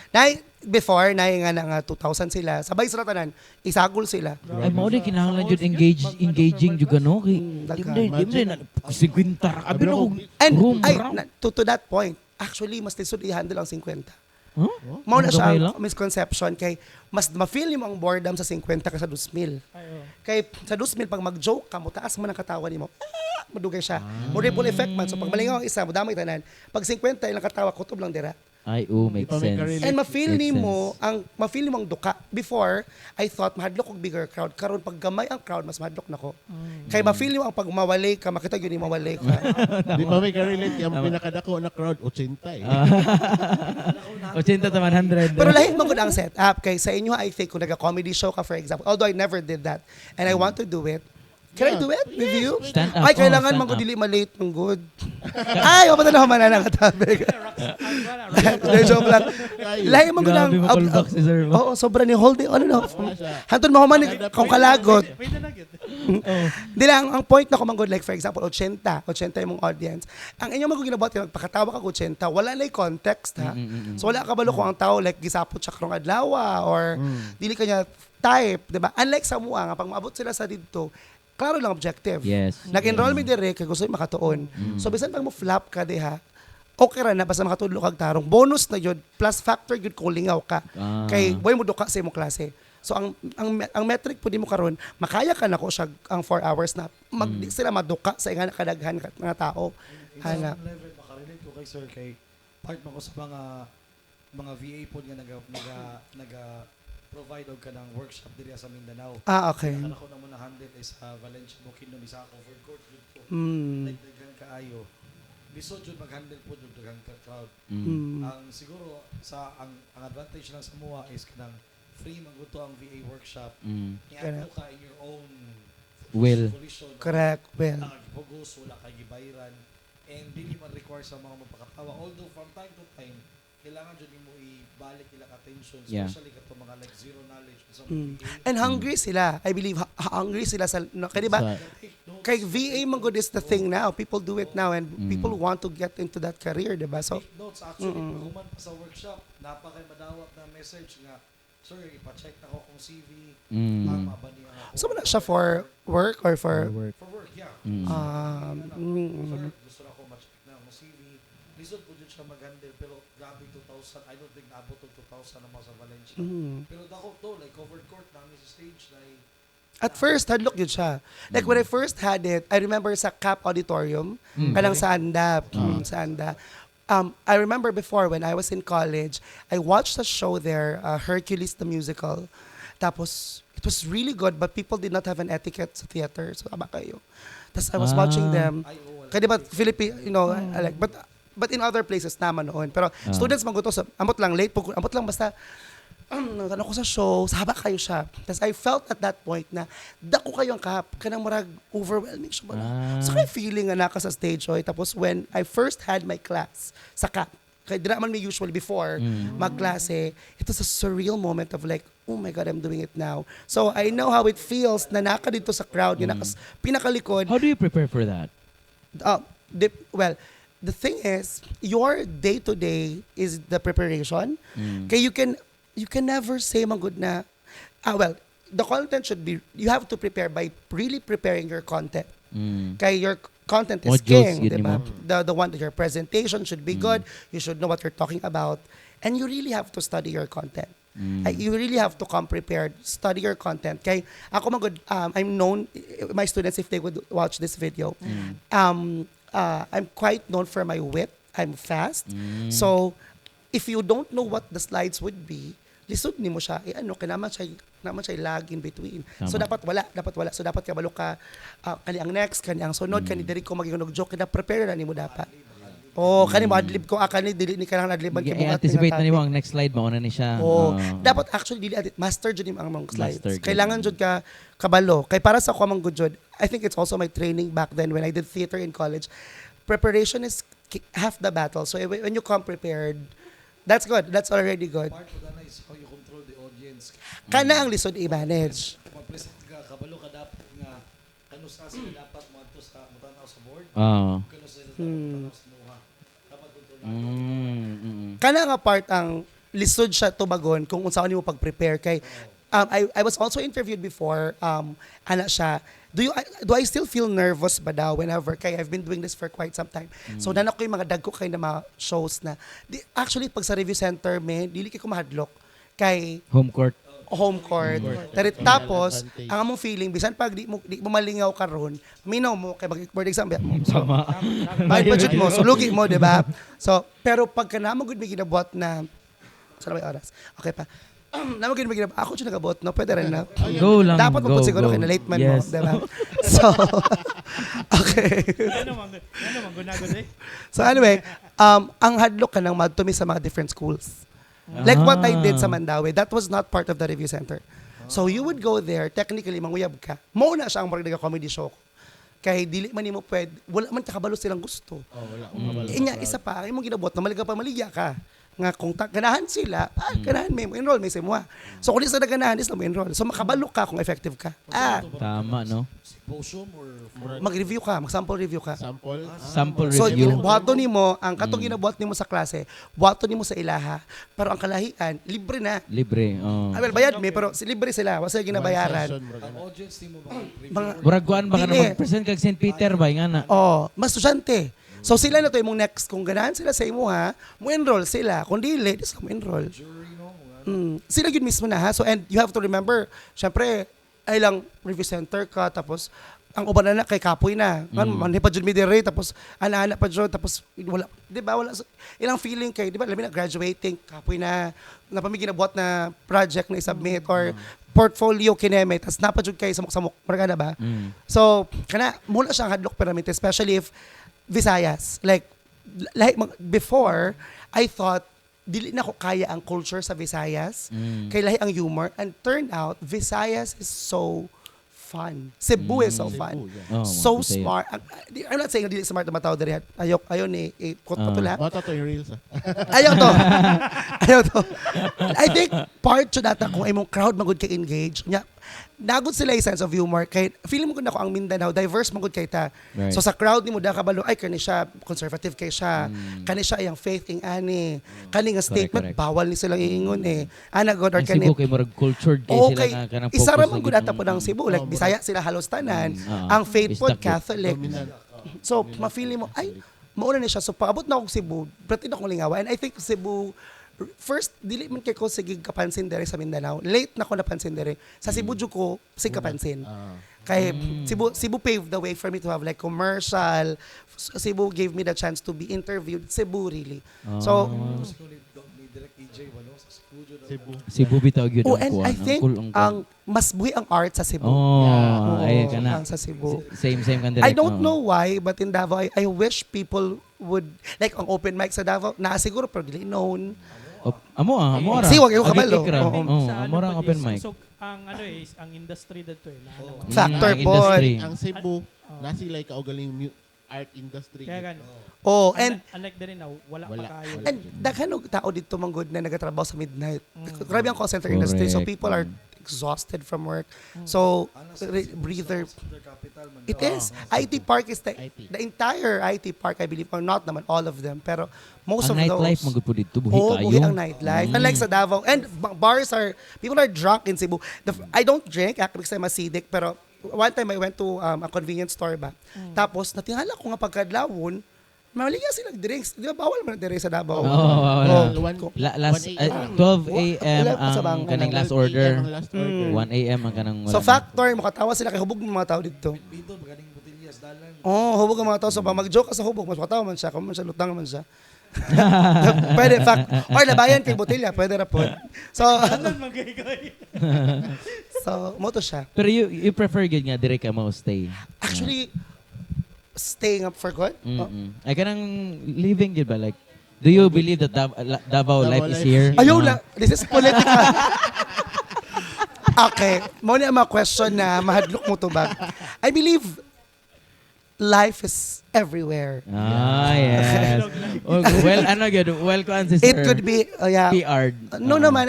Before, nga na nga 2,000 sila. Sabay sila tanan, isagol sila. Ay, mo rin kinahanglan yun engaging juga, no? Daghan. Di mo rin, 50 ra. Abi na kung And, room ay, raw. to that point, actually, mas lisod i-handle ang 50. Huh? Mao na Ang siya gamay lang? ang misconception kay mas ma-feel mo ang boredom sa 50 kaysa 2,000. Ay, oh. Kay sa 2,000 pag mag-joke ka mo taas man ang katawan nimo. Madugay siya. Mo ripple effect man. So pag malingaw ang isa mo damay tanan. Pag 50 ilang katawa kutob lang dira. Ay, makes Ito may sense. karili- And ma-feel Makes nimo ang duka. Before I thought mahadlok og bigger crowd. Karon pag gamay ang crowd mas mahadlok nako. Kay ma-feel nimo ang pag mawalay ka makita gyud ni mawalay ka. Di pa may karelate yung pinakadako na crowd 80 eh. 80 to 100. Pero lahi mo gud ang setup kay sa inyo I think kung naga-comedy show ka for example. Although I never did that and I want to do it. Can I do it with you? Stand up. Ay, kailangan stand man ko up. dili malate ng good. Ay, wala na humana ng topic. Hindi, joke lang. Lahi man ko Grabe ng... mo callback si Sir. Oo, sobra ni holding. Ano na? Hantun mo human kung kalagot. Pwede na gid. Hindi lang, ang point na ko good like for example, 80 yung audience. Ang inyong maguginabuhat, magpakatawa ka 80, wala na yung context ha. So wala ka balo kung ang tao like gisapot siya karong adlaw or dili kanya type, di ba? Unlike sa mua nga, pag maabot sila sa dito, klaro lang objective. Yes. Nag-enroll mi dire kay gusto makatuon. So bisan pag mo flap ka diha, okay ra na basta makatudlo kag tarong. Bonus na yun, plus factor yun kung lingaw ka. Ah. Kay boy mo duka sa imong klase. So ang metric pud mo karon, makaya ka nako siya ang 4 hours na di sila maduka sa nga kadaghan nga tao. Ana. Sa level, makarelate ko kay Sir kay part man ko sa mga VA po nga naga provide og kanang workshop diri sa Mindanao. Okay. Ang ako naman na-handle is Valencia Bukidnon isa covered court dito. Mm. Dagdagan kaayo. Bisod jud mag-handle po jud daghang crowd. Mm. Ang siguro ang advantage lang sa MOA is kanang free man gud to ang VA workshop. Iadto ka in your own Will. volition. Correct. Well. Pugos, wala kay gibayran. And dili man require sa mga magpakatawa. Although from time to time, kailangan dyan mo ibalik ilang attention, Yeah. especially kato mga like zero knowledge sa Mm. VA. And hungry sila. I believe hungry sila sa kay di ba? Take notes. Kay VA man good is the thing now. People do it now and people want to get into that career, di ba? So Take notes. Actually, pag human pa sa workshop, napakay madawat na message nga, sir, ipa-check na ko kung CV, tama ba niya ako? so wala siya for work or for For work, yeah. mm. Sir, gusto na ako ma-check na akong CV. Lisod po dyan siya mag-handle, pero grabe 2,000. I don't think naabot to 2,000 naman sa Valencia. Pero dako to, like covered court namin sa stage na At first, hadlok yun siya. Like when I first had it, I remember sa CAP Auditorium, kanang sa Anda. Sa Anda. I remember before when I was in college, I watched a show there, Hercules the Musical. Tapos, it was really good, but people did not have an etiquette sa theater. So, aba kayo. Tapos I was watching them. Kaya diba, Philippine, you know, I like, but in other places naman noon. Pero students man gusto, amot lang late, amot lang basta, ano ko sa show, saba kayo siya. Tapos I felt at that point na, dako kayo ang kahap, kanang marag overwhelming siya ba na. So kaya feeling nga naka sa stage, oy. Tapos when I first had my class sa CAP, kaya di naman may usually before magklase, it was a surreal moment of like, oh my God, I'm doing it now. So I know how it feels na naka dito sa crowd, yung pinakalikod. How do you prepare for that? Well, the thing is, your day-to-day is the preparation. Kaya you can never say good na, well, the content should be, you have to prepare by really preparing your content. Kaya your content is Modules, king, yun diba? mo. The one that your presentation should be good, you should know what you're talking about, and you really have to study your content. You really have to come prepared, study your content. Kay ako magud, I'm known, my students, if they would watch this video, I'm quite known for my wit. I'm fast. So, if you don't know what the slides would be, lisod nimo siya, naman siya lag in between. So, dapat wala. So, dapat kabalo ka, kani ang next, kani ang sunod, kani diri ko maginog joke, kaya prepare na nimo dapat. Oh, kani mo adlib ko kani dili ni kanang adliban I-anticipate na nimo ang next slide mo na ni siya. Oh, dapat actually dili adit master jud ang mga slides. Master jud. Kailangan jud ka kabalo. Kay para sa ako mang good jud. I think it's also my training back then when I did theater in college. Preparation is half the battle. So when you come prepared, that's good. That's already good. Part of that is how you control the audience. Kana ang lisod i-manage. Kung mag-present ka, kabalo ka dapat nga kanus sa sila dapat mo sa mutanaw sa board. Oo. Kanus sa sila mutanaw sa muha. Dapat control na. Kana nga part ang lisod siya tubagon kung unsa nimo pag-prepare kay I was also interviewed before ana siya do I still feel nervous ba daw whenever kay I've been doing this for quite some time. So nanak ko yung mga dagko kay na mga shows na actually pag sa review center dili kay ko mahadlok kay Home court. home court. Tapos ang among feeling bisan pag di mo malingaw karon, minaw mo kay mag-board exam mo. So, bayad budget mo, so lugi mo, 'di ba? So, pero pagka namo gud may ginabuhat na sa may oras. Okay pa. Namo gud may ginabuhat. Ako siya nagabuhat, no? Pwede rin na. Go lang. Dapat mo go, siguro go. kay na late man Yes. mo, 'di ba? So, okay. Ano man gunagod eh. So anyway, ang hadlok ka nang madtumi sa mga different schools. Like what I did sa Mandawi, that was not part of the review center. So you would go there, technically manguyab ka. Mao na siya ang mga comedy show ko. Kay dili man nimo pwede, wala man kakabalo silang gusto. Wala akong kabalo. Inya isa pa, imong ginabuhat na maliga pa maligya ka. Nga kung ganahan sila, ganahan may enroll may simwa. So kung di sa ganahan, is mo enroll. So makabalo ka kung effective ka. Tama, no? Symposium or Mag-review ka, mag-sample review ka. Sample. Sample So, review. buhato nimo, ang katong ginabuhat nimo sa klase, buhato nimo sa ilaha, pero ang kalahian, libre na. Libre. Oh. Well, bayad mi, pero libre sila, wala sila ginabayaran. One session, murag ang audience ni mo ba review? Mga, Buraguan ba ka Dili. na mag-present kag St. Peter ba? Nga na. mas estudyante. So sila na to imong next, kung ganahan sila sa imo ha, mo enroll sila. Kung dili, di sila mo enroll. Jury, no? Sila yun mismo na ha. So, and you have to remember, syempre, ay lang review center ka, tapos ang uban na kay kapoy na. Manhi pa jud mi dire tapos ana-ana pa jud tapos wala, di ba wala ilang feeling kay, di ba labi na graduating kapoy na napamigi na buhat na project na i-submit or portfolio kineme tas napa jud kay samok-samok marga na ba. So kana mula siyang hadlok pyramid especially if Visayas like before I thought dili na ko kaya ang culture sa Visayas kay lahi ang humor and turned out Visayas is so fun. Cebu is so fun. Oh, So Bisaya. smart. I'm not saying dili smart na matao diri. Ayaw ni quote patula. Bata to yung reels. Ayaw to. Ayaw to. I think part to data kung imong crowd magud kay engage. Nya nagud sila yung sense of humor kay feeling mo gud nako ang Mindanao diverse magud kay ta. Right. So sa crowd nimo da kabalo ay kani siya conservative kay siya. Kani siya iyang faith ing ani. Kani nga statement correct. bawal ni silang iingon eh. Ana god or Ang kani Cebu kay murag cultured kay sila Okay, nga kanang isa ra focus man na gud ata po gid. ng Cebu like Bisaya sila halos tanan. Ah, Ang faith pod Bisdak po. Catholic. Dominant. So ma-feel mo ay mauna ni siya so paabot na ako Cebu. Pretty na akong lingawa and I think Cebu first dili man kay ko sige kapansin dere sa Mindanao. Late na ko napansin dere. Sa Cebu jud ko sig kapansin. Kay Cebu paved the way for me to have like commercial. Cebu gave me the chance to be interviewed. Cebu really. So Tapos ko ni Direct EJ, walo, sa studio na. Cebu. Cebu bitaw gyud oh, ang and kuwan. I think ang mas buhi ang art sa Cebu. Oh, ay Oo, kana. ang sa Cebu. Same kan I don't know why, but in Davao, I wish people would, like, ang open mic sa Davao, siguro pero dili known. Amo ra. Si, wag yung kabalo. Agikik ra. Oo. Oh, Sa amo ra ang pa open dis- mic. So, ang ano is, ang industry dito eh. Factor ang po. industry. Ang Cebu, nasi like kaugaling art industry. Kaya gano. Oh, and Unlike din na, wala Wala. pa kayo. and daghan og tao dito manggod na nagatrabaho sa midnight. Grabe ang call center industry, so Correct. people are exhausted from work. So, Ana sa breather. their capital man. It is. IT Park is IT. the entire IT Park, I believe, or not naman all of them, pero most Ang of those. nightlife magud po dito buhi Oh, kayo. buhi ang nightlife. Unlike sa Davao. And bars are, people are drunk in Cebu. I don't drink, actually kasi I'm acidic, pero one time I went to a convenience store ba. Tapos, natingala ko nga pagkadlawon, maliga silang drinks. Di ba, bawal man dire sa Davao. wala. One- Last 1 a.m. 12 a.m. Wala pa sa ang bang- kaning last 12 order. ang last order. 1 a.m. ang kanang So factor, makatawa sila kay hubog ng mga tao dito. Bito, magaling botilyas, dalan. Oh, hubog ang mga tao. So pag mag-joke ka sa hubog, mas makatawa man siya. Kung man siya, lutang man siya. Pwede, fact. Or labayan kay botilya, pwede na po. So, Ano magkikay? so, moto siya. Pero you prefer gid nga dire ka mo stay. Actually, staying up for good. Ay kanang living yun ba? Like, do you believe that Davao life is here? Ayaw na. This is political. Okay. Mo na ang mga question na mahadlok mo to ba? I believe life is everywhere. Ah, yes. Well, ano yun? Well, ko answer, It could be, yeah. PR. No naman.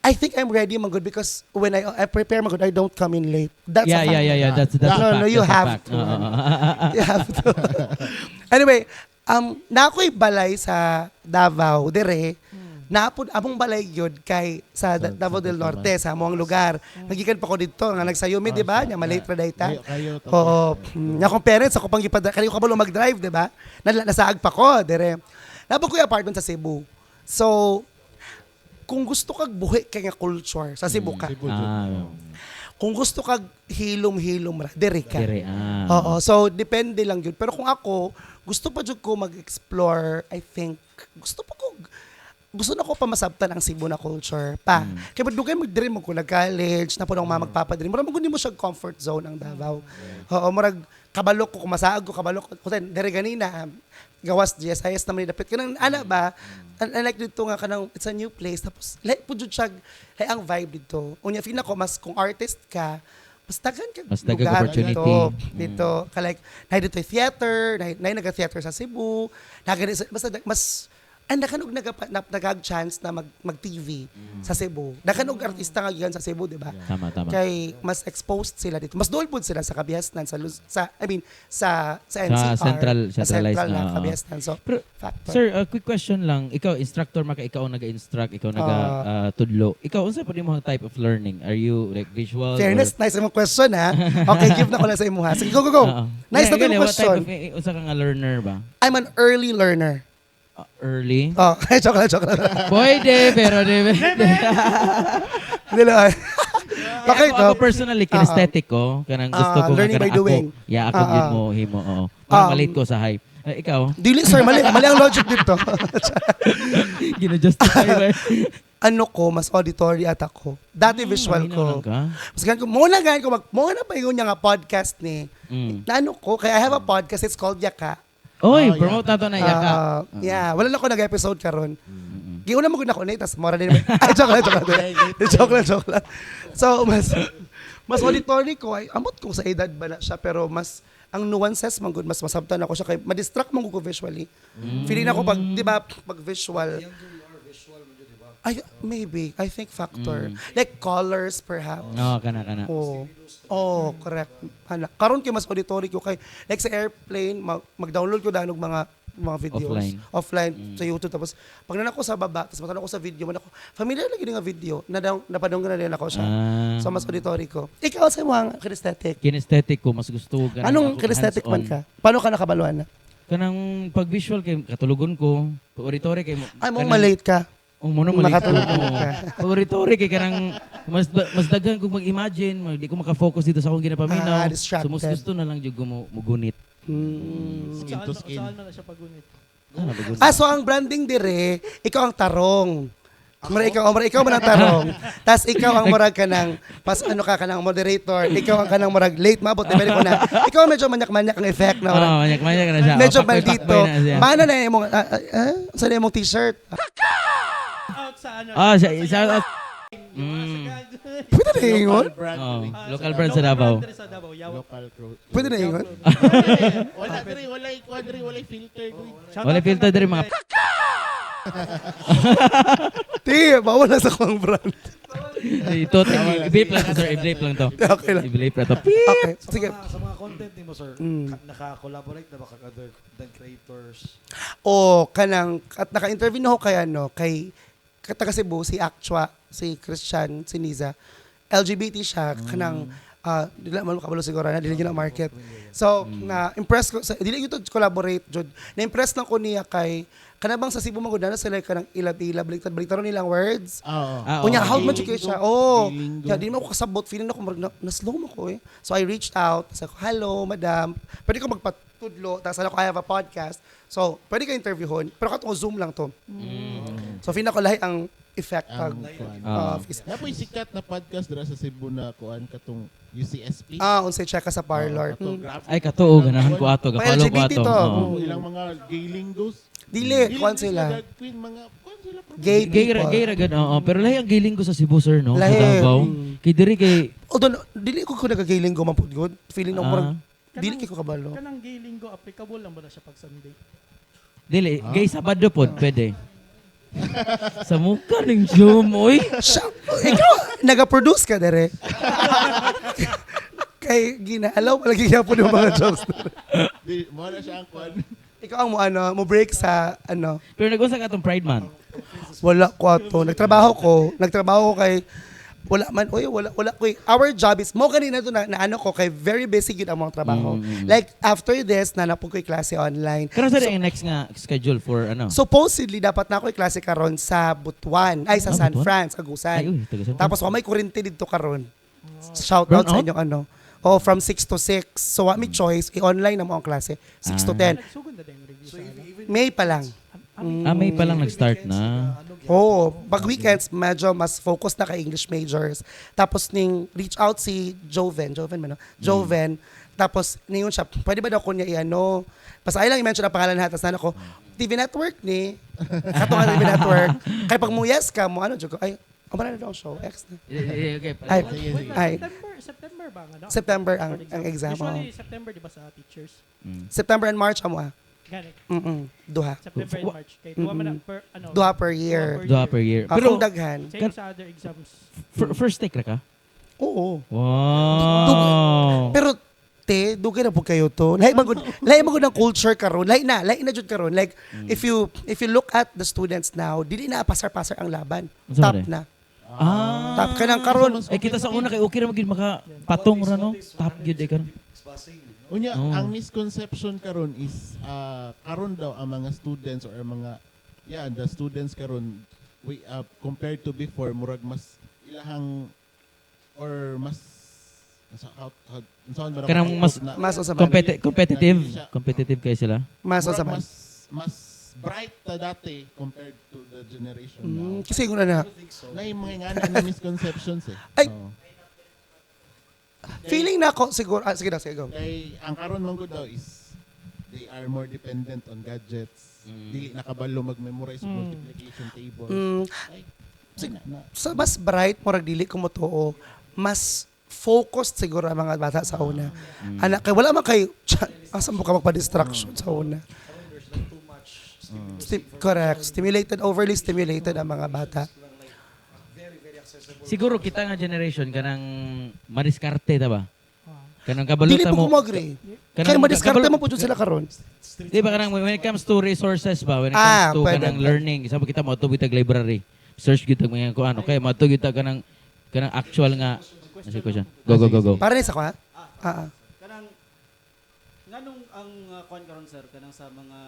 I think I'm ready man good because when I prepare man good, I don't come in late. That's a Yeah, fact. yeah. That's a fact. No, you That's a have fact. to. Oo. You have to. Anyway, na ako'y balay sa Davao, dire. Naapod among balay yun kay sa Davao del Norte, sa among lugar. Nagikan pa ko dito, nga nagsayumi, di ba? Nya malate ra dayta. Kayo, Oo. Akong parents, ako pang gipada, kanino ka ba mag-drive, di ba? Nasaag pa ko, dire. Napa ko yung apartment sa Cebu. So, kung gusto kag buhi kay nga culture, sa Cebu ka. Kung gusto kag hilom-hilom ra, dire ka. Dire, Oo. So, depende lang yun. Pero kung ako, gusto pa jud ko mag-explore, I think, gusto na ko pa masabtan ang Cebu na culture pa. Kaya madugay magdiri mo ko nag-college, na po nang mamagpapadiri. Murag maguni mo siya comfort zone ang Davao. Oo, murag kabalok ko, kumasaag ko, kabalok ko. Kasi dire ganina, gawas GSIS naman dapit. Kanang ana ba, I like dito nga kanang it's a new place. Tapos, like po jud siya, like ang vibe dito. Unya, feel na ko, mas kung artist ka, mas dagan ka Mas dagang lugar opportunity. dito like na dito theater na naga-theater sa Cebu mas nakanog nagag-chance na mag-TV sa Cebu. Nakanog artista nga gikan sa Cebu, di ba? Tama. Kay mas exposed sila dito. Mas dol pud sila sa Kabiasnan sa Sa NCR. centralized Central na na, Kabiasnan. So, Pero, factor. Sir, quick question lang. Ikaw, instructor maka, ikaw ang naga-instruct, ikaw naga-tudlo. Ikaw, unsa pa din mo type of learning? Are you like visual? Fairness, nice ang question ha. Okay, give na ko lang sa imo ha. Sige, go. Nice na yung question. Unsa ka nga learner ba? I'm an early learner. Early? Oh, joke lang. Pwede, pero Hindi lang. Okay, ako personally, kinesthetic ko. Kanang gusto ko learning by doing. Ako yun mo, himo. Oo. Parang malate ko sa hype. Ikaw? Dili, sir, mali ang logic dito. Gina-justify ba? Ano ko, mas auditory at ako. Dati visual ko. Mas ganun ko, muna pa yung nga podcast ni. Na ano ko, kaya I have a podcast, it's called Yaka. Oy, promote na to na Yaka. Yeah, wala na ako nag-episode karon. Giuna mo gud na ko na, tas mora din. Ay, joke lang. So, mas auditory ko, ay amot ko sa edad ba na siya, pero mas ang nuances man gud mas masabtan ako siya kay ma-distract man ko visually. Feeling ako pag di ba pag visual. Ay, maybe. I think factor. Like colors perhaps. Oo, kana. Oh, correct. Karon kay mas auditory ko kay like sa airplane mag-download ko danog mga videos offline sa YouTube, tapos pag nanako sa baba tapos matanong ko sa video man ako familiar lagi nga video napadong na rin ako siya. So mas auditory ko. Ikaw sa mga kinesthetic ko mas gusto ko. Anong kinesthetic man ka? Paano ka nakabaluan na? Kanang pag visual kay katulugon ko, pag auditory kay ay mo malate ka. Muna malate Makatulog ko. ka. Pag auditory kay kanang mas daghan kung mag-imagine, di ko maka-focus dito sa akong ginapaminaw. Distracted. So mas gusto na lang jud ko mugunit. Skin to skin. Saan na siya pagunit? So ang branding dire, ikaw ang tarong. Ikaw man ang tarong. Tas ikaw ang murag ka ng kanang moderator. Ikaw ang kanang murag late mabot na ko na. Ikaw medyo manyak-manyak ang effect na murag. Manyak na siya. Medyo Pakboy maldito. na siya. Mana na imong sa imong t-shirt. Out sa ano? Siya Pwede na ingon. Local brand sa Davao. Sa Davao, yawa. Local crew. Pwede na ingon. Wala filter. Wala filter din mga Bawal na sa kong brand. ito. I-vape lang to, sir. I-vape lang to. Okay lang. I-vape lang to. Okay, sige. Sa mga content ni mo, sir, naka-collaborate na ba ka other content creators? Kanang at naka-interview na ako kay taga Cebu, si Actua, si Christian, si Niza. LGBT siya, kanang dili man makabalo siguro na dili na market. So, na-impress ko dili yung to collaborate jud. Na-impress lang ko niya kay kanabang sa Cebu magud na sila kanang ilab-ilab baliktad nilang words. Unya how much siya. Yeah, di mo ako kasabot, feeling ako na-slow mo ko eh. So I reached out, sabi ko, "Hello, madam. Pwede ko magpatudlo, tapos ko I have a podcast." So, pwede ka interviewon, pero katong Zoom lang to. So, feeling ako lahi ang effect pag Ang kuan. face. Napoy sikat na podcast dira sa Cebu na kuan katong UCSP. Unsay check ka sa parlor. Kato, grabe. Ay katuo ganahan ko ato, Pa gapalo ko LGBT ato. to. Oo. Oh, ilang mga gay lingues. Dili, kuan sila. Drag queen, mga kuan sila. Gay people. Gay ra gad, oo. Pero lahi ang giling ko sa Cebu, sir, no? Sa Lahi. Davao. Kay diri kay Although, dili ko nagagaling ko man pud good. Feeling ako murag Kanang- dili kay ko kabalo. Kanang gay linggo, applicable lang ba na siya pag Sunday? dili gay Sabado pod pwede. Sa mukha ning Jom, oy. Siya, ikaw, nag-produce ka dere. Kay ginaalaw palagi niya po yung mga jokes. Di, mo na siya ang kuan. Ikaw ang mo break sa ano. Pero nag-unsa ka atong Pride Month? Wala ko ato. Nagtrabaho ko kay wala man wala ko our job is mo kanina to na ano ko kay very basic yun ang mga trabaho. Like after this na napog ko yung klase online. Karon sa ang next nga schedule for ano? Supposedly dapat na ako yung klase karon sa Butuan ay sa San Butuan? Fran, Ay, Agusan. uy, taga San Tapos may kurente dito karon. Shout out sa Burnout? inyong ano. Oh, from 6 to 6. So, may choice. I-online na mo ang klase. 6 to 10. Nagsugod na din yung review sa ano. May pa lang. May pa lang nag-start na. Oo. Pag weekends, medyo mas focus na kay English majors. Tapos ning reach out si Joven man, no? Joven. Tapos, ningon siya, pwede ba daw ko niya i-ano? Basta ay lang i-mention ang pangalan natin. Tapos ko, TV Network ni. Katungan TV Network. Kaya pag mo yes ka mo, ano, Jogo, ay, na daw show, X na. Okay. Ay, Wait, ay, September ba nga? No? September ang exam. Usually, September, di ba sa teachers? September and March, amo Gani. Duha. September and March. Kaya tuwa man na per, ano, Duha per year. Duha per year. Akong Pero daghan. Same sa other exams. first take ra ka? Oo. Wow. Pero te, dugay na po kayo to. Lahi magud ng culture karon. Lahi na jud karon. Like if you look at the students now, dili na pasar-pasar ang laban. Unsa Top man na. Ah. Top ka ng karon. Ay kita sa una kay okay ra magid maka patong ra no. Top gyud ay karon. Unya, Oh. ang misconception karon is karon daw ang mga students or mga the students karon we compared to before murag mas ilahang or mas saan ba Kanang Mas sa competitive kay sila. mas sa man. mas bright ta dati compared to the generation now. Kasi ko na. Na yung mga ingana na misconceptions eh. Ay! Oo. Feeling na ako siguro. Sige go. Kay ang karon man gud daw is they are more dependent on gadgets. Dili nakabalo mag-memorize multiplication table. Ay, Sa mas bright murag dili ko mo tuo. Mas focused siguro ang mga bata sa una. Anak kay wala man kay asa mo ka magpa-distraction sa una. Correct. Overly stimulated ang mga bata. Siguro kita nga generation kanang madiskarte ta ba? Kanang Dili kabaluta po mo. ko mag-agree. Kaya madiskarte mo po dyan sila karon. Di ba kanang when it comes to resources ba, when it comes to Pwede. kanang learning, isa mo kita mo tubig tag library. Search gyud tag mga kuan, okay, mo tugid tag kanang actual nga question. Go. Para sa ko ha? Kanang nganong ang kuan karon sir kanang sa mga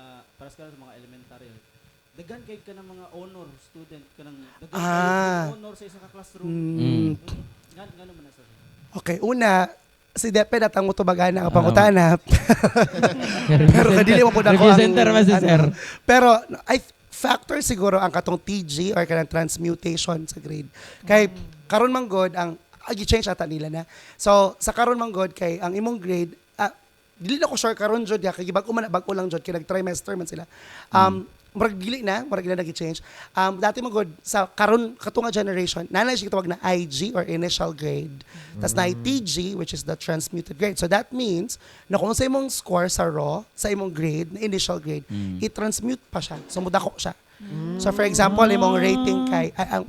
para sa mga elementary. Daghan kay kanang mga honor student kanang daghan kay honor sa isa ka classroom. Ngano man na sir? Okay, una, si Depe natang mo tubagana ang pangutana. Pero kadili mo po na Review center ba si sir? Pero factor siguro ang katong TG or kanang transmutation sa grade. Kay karon man god ang gi-change ata nila na. So sa karon man god kay ang imong grade dili na ko sure karon jud ya kay bag-o lang jud kay nag-trimester man sila. Murag dili na nag-change. Dati man god sa karon katong generation nanay siya tawag na IG or initial grade. Tas na TG which is the transmuted grade. So that means na kung sa imong score sa raw sa imong grade na initial grade, i-transmute pa siya. So mudako siya. So for example, imong rating kay ang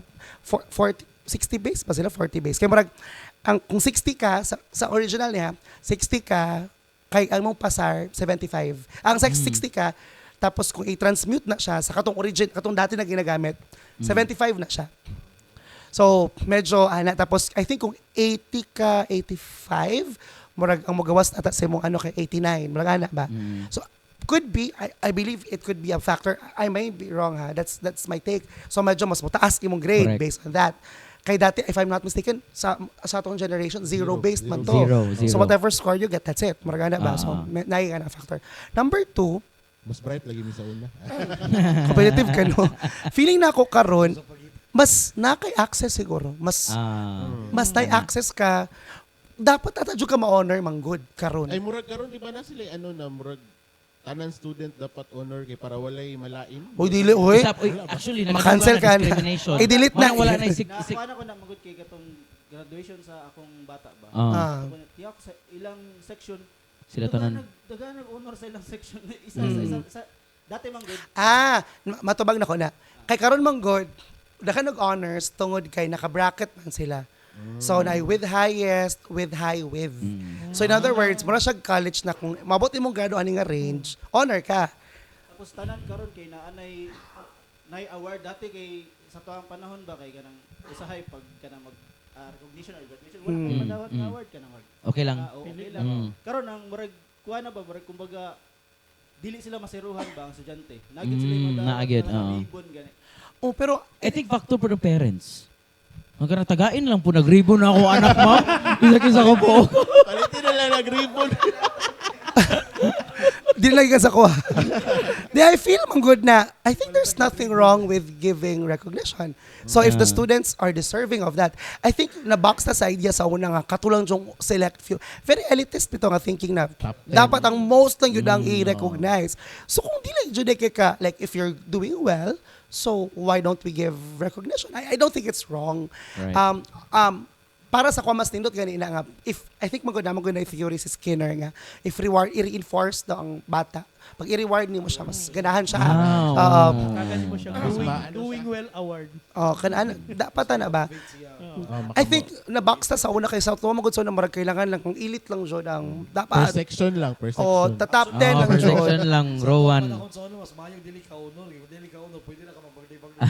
60 base pa sila 40 base. Kay murag ang kung 60 ka sa original niya, 60 ka kay ang mong pasar 75. Ang 60 ka tapos kung i-transmute na siya sa katong dati na ginagamit, 75 na siya. So, medyo tapos I think kung 80 ka 85, murag ang magawas ata sa imong kay 89, murag ana ba? So, could be I believe it could be a factor. I may be wrong ha. That's my take. So medyo mas mataas imong grade Correct. based on that. Kay dati, if I'm not mistaken, sa atong generation, zero-based man to. Zero. So whatever score you get, that's it. Maragana ba? So, naay ka na factor. Number 2, Mas bright lagi mi sa una. competitive ka, no? Feeling na ako karon, mas nakay-access siguro. Mas mas access ka. Dapat atadyo ka ma-honor manggod karon. Ay murag karon di ba na sila ano na murag tanan student dapat honor kay para walay malain. Uy, dili, uy. Actually, Makancel ka na. discrimination. I-delete na. Wala na Nakuha na ko na magod kay katong graduation sa akong bata ba. Ah. Tiyak sa ilang section Sila tanan. dagan nag-honor sa ilang section isa dati man good. Matubag na ko na. Kay karon manggod, daka nag-honors tungod kay naka-bracket man sila. So, na with highest, with high with. So, in other words, mura siya college na kung mabuti mong graduan nga range, honor ka. Tapos tanan karon kay naanay nay award dati kay sa tuang panahon ba kay kanang usahay pag kanang mag recognition or graduation wala kay madawat nga award kanang mag. Okay lang. Okay lang. Karon ang murag kuha na ba murag kumbaga dili sila masiruhan ba ang estudyante. Nagit sila yung madawat. naagid, oo. Ribbon gani. Oh, pero I think factor for the parents. Ang kanatagain lang po, nag-ribbon na ako anak mo. Isa-kisa ko po. Palitin na lang nag-ribbon. di lagi ka sa kuha. Di, I feel man good na, I think there's nothing wrong with giving recognition. So if the students are deserving of that, I think na-box na sa idea sa una nga, katulang yung select few. Very elitist ito nga thinking na, dapat ang most lang yun ang i-recognize. So kung di lang yun ka, like if you're doing well, so why don't we give recognition? I don't think it's wrong. Right. Para sa kwamas nindot gani na nga, if I think maganda na theory si Skinner nga, if i-reinforce daw ang bata, pag i-reward nimo siya, mas ganahan siya. Kagani mo siya doing well award. Dapat na ba? I think na-box na sa una kay South Toma magud so na marag kailangan lang kung elite lang jud ang Per dapat. section lang, per Oh, section. top 10 lang per jud. section lang, row 1. Panahon sa ano, mas mayong dili ka honor. Yung dili ka honor, pwede na ka mag-birthday-birthday.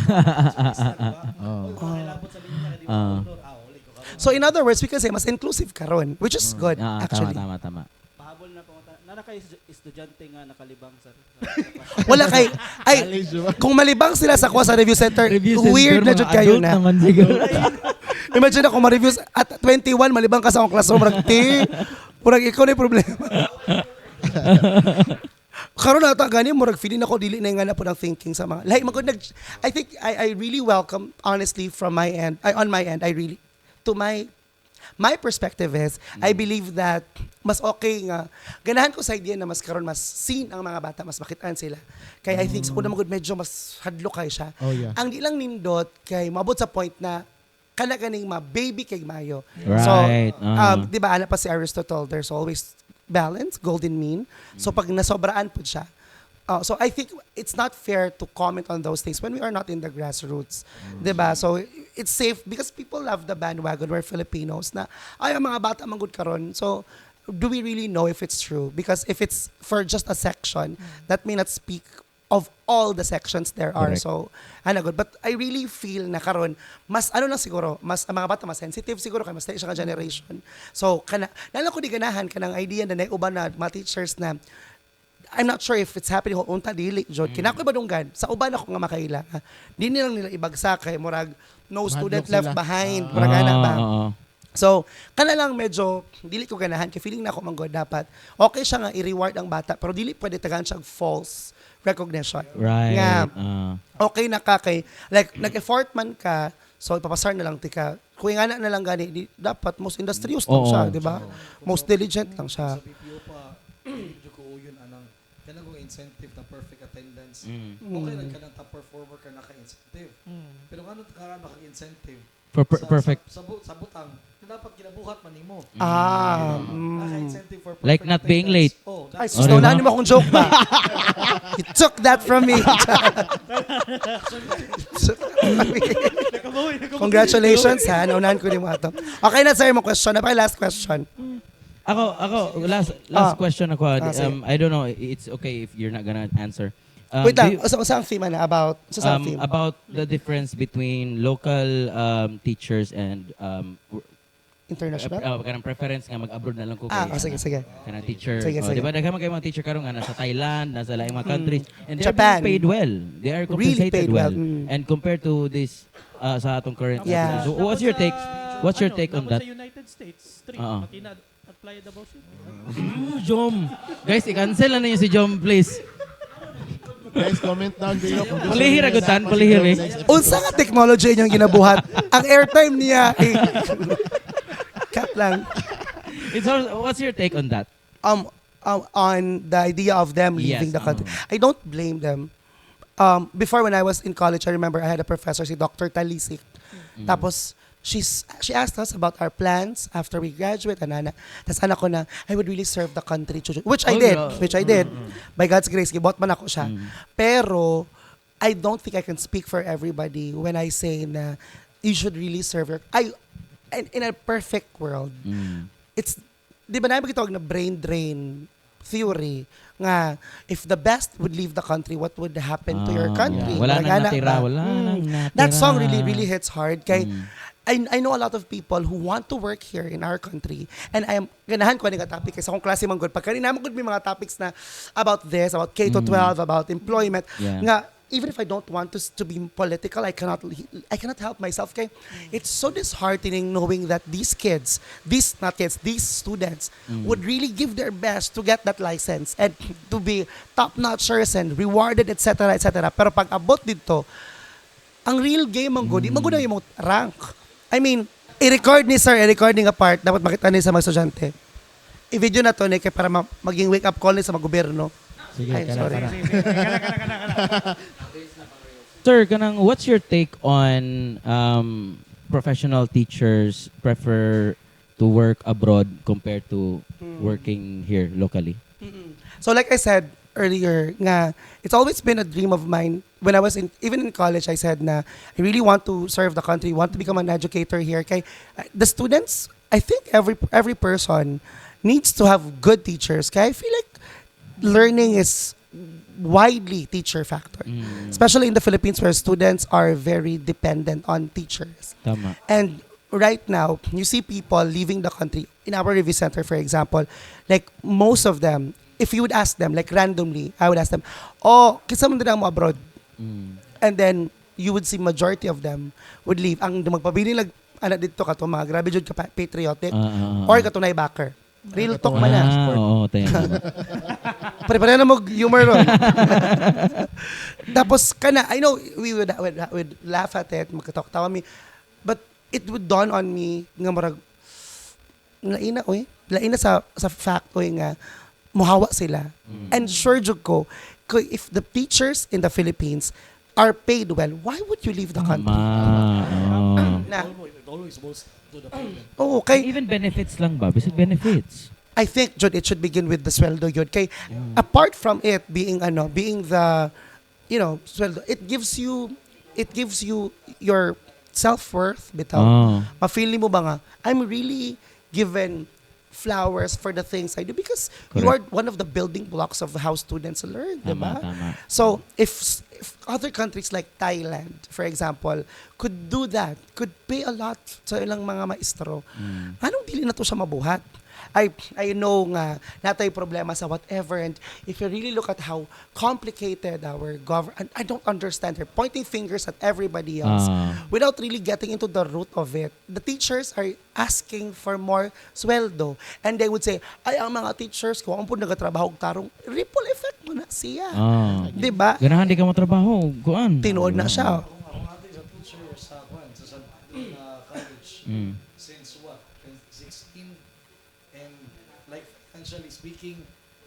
Oh. Kailangan sa linya, di ba honor? Uli ko karon. So in other words, we can say mas inclusive karon, which is good actually. Tama. Pahabol na po na kay estudyante nga nakalibang sa Wala kay ay College ba? kung malibang sila sa kuha sa review center, weird na jud kayo na. Imagine ako ma-review at 21 malibang ka sa akong classroom murag ikaw na yung problema. Karon na ta gani murag feeling ako dili na nga na po ng thinking sa mga like magod I think I really welcome honestly from my end on my end I really to my perspective is I believe that mas okay nga ganahan ko sa idea na mas karon mas seen ang mga bata mas makitaan sila kay I think sa una magud medyo mas hadlo kay siya. Oh, yeah. Ang di lang nindot kay mabot sa point na kana ganing baby kay mayo. Right. So, di ba ana pa si Aristotle, there's always balance, golden mean. So pag nasobraan po siya, so I think it's not fair to comment on those things when we are not in the grassroots. Di ba? So it's safe because people love the bandwagon. We're Filipinos na, ay, ang mga bata manggod karon. So do we really know if it's true? Because if it's for just a section, that may not speak of all the sections there are. Correct. So, good. But I really feel na karon mas ano lang siguro, mas ang mga bata mas sensitive siguro kay mas tayo siya ka generation. So, nala ko di ganahan kanang idea na naiuban na mga teachers na I'm not sure if it's happening unta dili jud. Kinakoy ba dunggan sa uban ako nga makaila. Di nilang nila ibagsak kay murag no student Mahadlok left sila. behind. Murag ana ba? Oo. So, kana lang medyo dili ko ganahan kay feeling na ako manggod dapat. Okay siya nga i-reward ang bata pero dili pwede tagaan siya false recognition. Right. Nga, okay na ka kay like nag-effort man ka so ipapasar na lang tika kung nga na lang gani dapat most industrious lang Oo. siya di ba most diligent lang siya Sa BPO pa, medyo ko yun anang kanang kong incentive na perfect attendance. Okay lang ka ng top performer ka naka-incentive. Pero ano ka naka-incentive? Perfect. Sa butang, na dapat kinabuhat man nimo. Naka-incentive for perfect Like not being attendance. late. Oh, ay that's sus diba? naunahan mo akong joke ba you took that from me congratulations ha naunahan ko ni mo ato okay na sir mo question na pa last question Ako, last question ako. sige. I don't know, it's okay if you're not gonna answer. wait Do lang you- usang theme na about sa theme about the difference between local teachers and international kanang preference nga mag-abroad na lang ko sige kanang teacher. Sige, sige. Di ba daghang mga teacher karon nga nasa Thailand, nasa laing mga countries and they're Japan. being paid well. They are Really compensated paid well. well. And compared to this sa atong current Yeah. so what's your take? What's your take on that? Sa United States, strict, Oo. makina apply the bullshit. Jom. Guys, i-cancel na niyo si Jom, please. Guys, comment down below kung gusto Palihir, niyo agutan, na palihir, eh. next episode. Unsa nga technology inyong ginabuhat? Ang airtime niya, cut lang. What's your take on that? On the idea of them leaving Yes, the country. I don't blame them. Before when I was in college, I remember I had a professor, si Dr. Talisik. Tapos, she asked us about our plans after we graduate, anana. Tapos anak ko na, I would really serve the country. Which I Oh, did. yeah. Which I did. By God's grace, gibot man ako siya. Pero, I don't think I can speak for everybody when I say na you should really serve your... In a perfect world, it's... Di ba namin kitawag na brain drain theory nga if the best would leave the country, what would happen to your country? Yeah. Wala Parang nang ana natira, ba? wala nang natira. That song really hits hard. Kay, I know a lot of people who want to work here in our country, and I am ganahan ko nga topic kasi akong klase man good. Pagka rin naman good may mga topics na about this, about K-12, about employment, Yeah. nga even if I don't want to be political, I cannot help myself. Kay, it's so disheartening knowing that these students would really give their best to get that license and to be top-notchers and rewarded, etc., etc. Pero pag abot dito, ang real game ang good, di maguna yung rank. I mean, i-record nga part, dapat makita niya sa mga estudyante. I-video na to, kaya para maging wake-up call niya sa mga gobyerno. Sige, Ay, kana, sorry. kana. Sir, what's your take on professional teachers prefer to work abroad compared to working here locally? So like I said earlier, nga, it's always been a dream of mine. When I was even in college, I said na I really want to serve the country, want to become an educator here. Kay the students, I think every person needs to have good teachers. Kaya I feel like learning is widely teacher factor. Especially in the Philippines where students are very dependent on teachers. Tama. And right now, you see people leaving the country. In our review center, for example, like most of them, if you would ask them, like randomly, I would ask them, oh, kisa man din mo abroad? And then, you would see majority of them would leave. Ang magpabili lang, dito ka to, mga grabe jud ka patriotic, or katunay backer. Real talk man na. Oo, tayo. Pare-pare na mag-humor ron. Tapos, I know we would laugh at it, magkatawa me, but it would dawn on me, nga marag, laina sa fact, nga, muhawa sila. And sure jud ko, if the teachers in the Philippines are paid well, why would you leave the country? Na, It always goes to the payment. oh, kay, Even benefits lang ba? Basic benefits. I think, Jud, it should begin with the sweldo yun. Kay, apart from it being the, sweldo, it gives you your self-worth, bitaw. Ma-feel mo ba nga, I'm really given flowers for the things I do because you are Correct. one of the building blocks of how students learn, diba? Tama. So, if other countries like Thailand, for example, could do that, could pay a lot sa ilang mga maestro, anong dili na to siya mabuhat? I know nga natay problema sa whatever, and if you really look at how complicated our government, I don't understand. They're pointing fingers at everybody else without really getting into the root of it. The teachers are asking for more sweldo, and they would say, ay, ang mga teachers ko, ang po nagatrabaho og tarong, ripple effect mo na siya. Diba? Ganahan di ka matrabaho. Kuan. Tinood na siya. Ako natin sa teacher sa San College since what? 2016, and like financially speaking,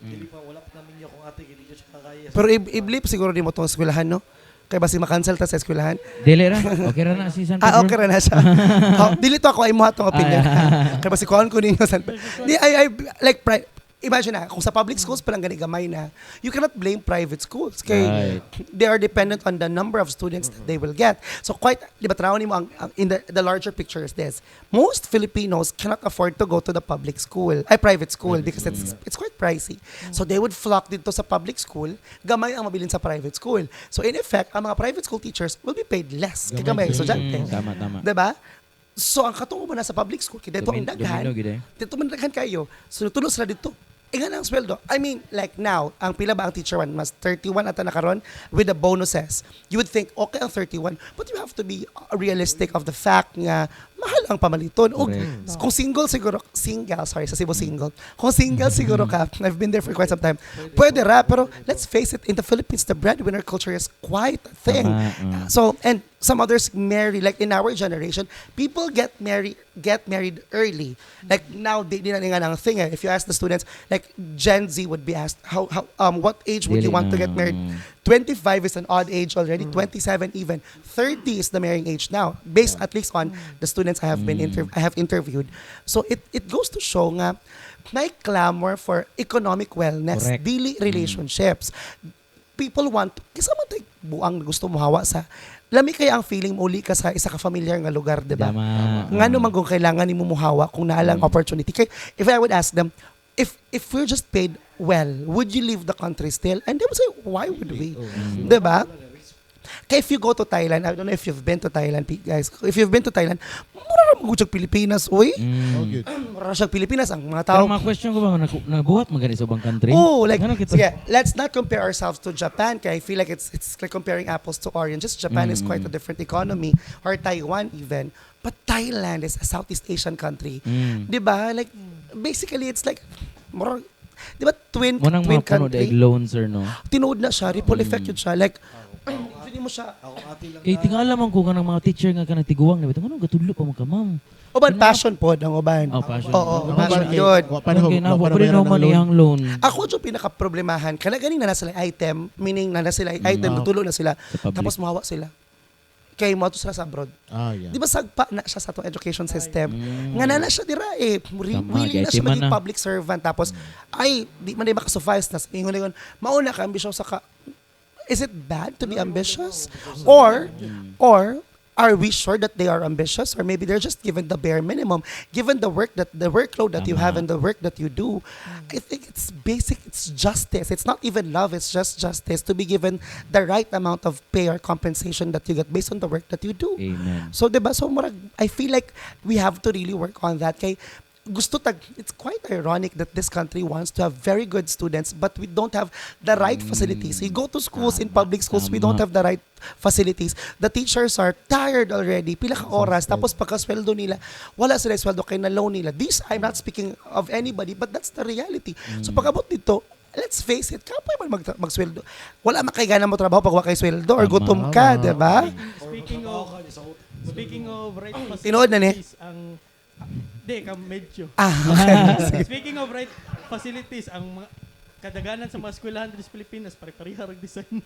dili pa wala pa namin niya kung ate hindi siya kakaya. Pero i-blip siguro di mo itong eskwelahan, no? Kaya basi makancel ta sa eskwelahan. Dili ra. Okay ra na si San Pedro. Okay ra na siya. Dili to ako ay mo atong opinion. Kaya basi kuhan ko ninyo San Pedro. I like imagine na, kung sa public schools palang gani-gamay na, you cannot blame private schools. Kaya they are dependent on the number of students that they will get. So quite, di ba, tarawan mo, in the larger picture is this. Most Filipinos cannot afford to go to the public school, private school, because it's quite pricey. So they would flock dito sa public school, gamay ang mabilin sa private school. So in effect, ang mga private school teachers will be paid less. Kaya gamay ang estudyante. Tama. Diba? So ang katungo mo na sa public school, kaya dito ang daghan, Domino, gid eh. dito man daghan kayo, so tulo sila dito. Nga na ang sweldo. I mean, like now, ang pila ba ang teacher one? Mas 31 ata na karon with the bonuses. You would think, okay ang 31, but you have to be realistic of the fact nga mahal ang pamaliton. O Correct. kung sorry, sa Cebu single. Kung single siguro ka, I've been there for quite some time, pwede ra, pero let's face it, in the Philippines, the breadwinner culture is quite a thing. Tama, So, and some others marry, like in our generation, people get married early. Like now, di na nga ng thing eh. If you ask the students, like Gen Z would be asked, what age would you Dili want to na. get married? 25 is an odd age already, 27 even. 30 is the marrying age now, based at least on the students I have I have interviewed. So it goes to show nga may clamor for economic wellness, Correct. dili relationships. People want, kisa man tayo buang gusto mo hawa sa, lami kaya ang feeling mo uli ka sa isa ka familiar nga lugar, di ba? Tama. Nga naman kung kailangan ni mo muhawa kung naalang opportunity. Kaya if I would ask them, if we're just paid well, would you leave the country still? And they would say, why would we? Diba? Kaya if you go to Thailand, I don't know if you've been to Thailand, guys. If you've been to Thailand, mura na mag Pilipinas, uy. Oh, good. Mura siyang Pilipinas, ang mga Pero tao. mga question ko ba, nabuhat magani sa ubang country? Oh, like, Ano kita? sige, let's not compare ourselves to Japan, kaya I feel like it's like comparing apples to oranges. Japan is quite a different economy, or Taiwan even. But Thailand is a Southeast Asian country. Di ba? Like, basically, it's like, more, di ba, twin Munang mga puno country? daig loans or no? Tinood na siya, ripple effect yun siya. Like, hindi mo siya, Ako ate lang Kaya tingala man ko kanang mga teacher nga kanang tiguang na bitaw ano gatudlo pa mo ka ma'am. uban passion po ang uban. Oh, passion. Oo, Wa pa passion kay- yun. wa pa Parang na- kaya na wa pa pwede bayaran na ng man loan. iyang loan. Ako yung pinaka-problemahan, kalaganin na sila item, meaning na sila item, tutulo na sila, Sa public. tapos mahawa sila. Kaya mo sila sa abroad. Ah, yeah. Di ba sagpa na siya sa itong education system? Nga na siya dira eh. Tama, Willing na kaya siya man maging na. public servant. Tapos, ay, di man di makasuffice na. Ingon na yun, mauna ka, ambisyosa ka. Is it bad to be ambitious? Or are we sure that they are ambitious, or maybe they're just given the bare minimum, given the workload that you have and the work that you do? I think it's basic, it's justice. It's not even love, it's just justice to be given the right amount of pay or compensation that you get based on the work that you do. Amen. So, diba? So, I feel like we have to really work on that. Kay, it's quite ironic that this country wants to have very good students, but we don't have the right facilities. You go to schools, in public schools, we don't Tama. have the right facilities. The teachers are tired already. Pila ka oras. Tapos pagkasweldo nila, wala sila sweldo kay na loan nila. I'm not speaking of anybody, but that's the reality. So, pag-abot dito, let's face it, kapoy man magsweldo. Wala makagana mo trabaho pag wala kay sweldo or Tama. gutom ka, diba? Speaking of right Tinood na ni. facilities, ang di ka medyo. Okay. Speaking of right facilities, ang mga kadaganan sa mga eskwelahan dito sa Pilipinas pare-pareha rag design.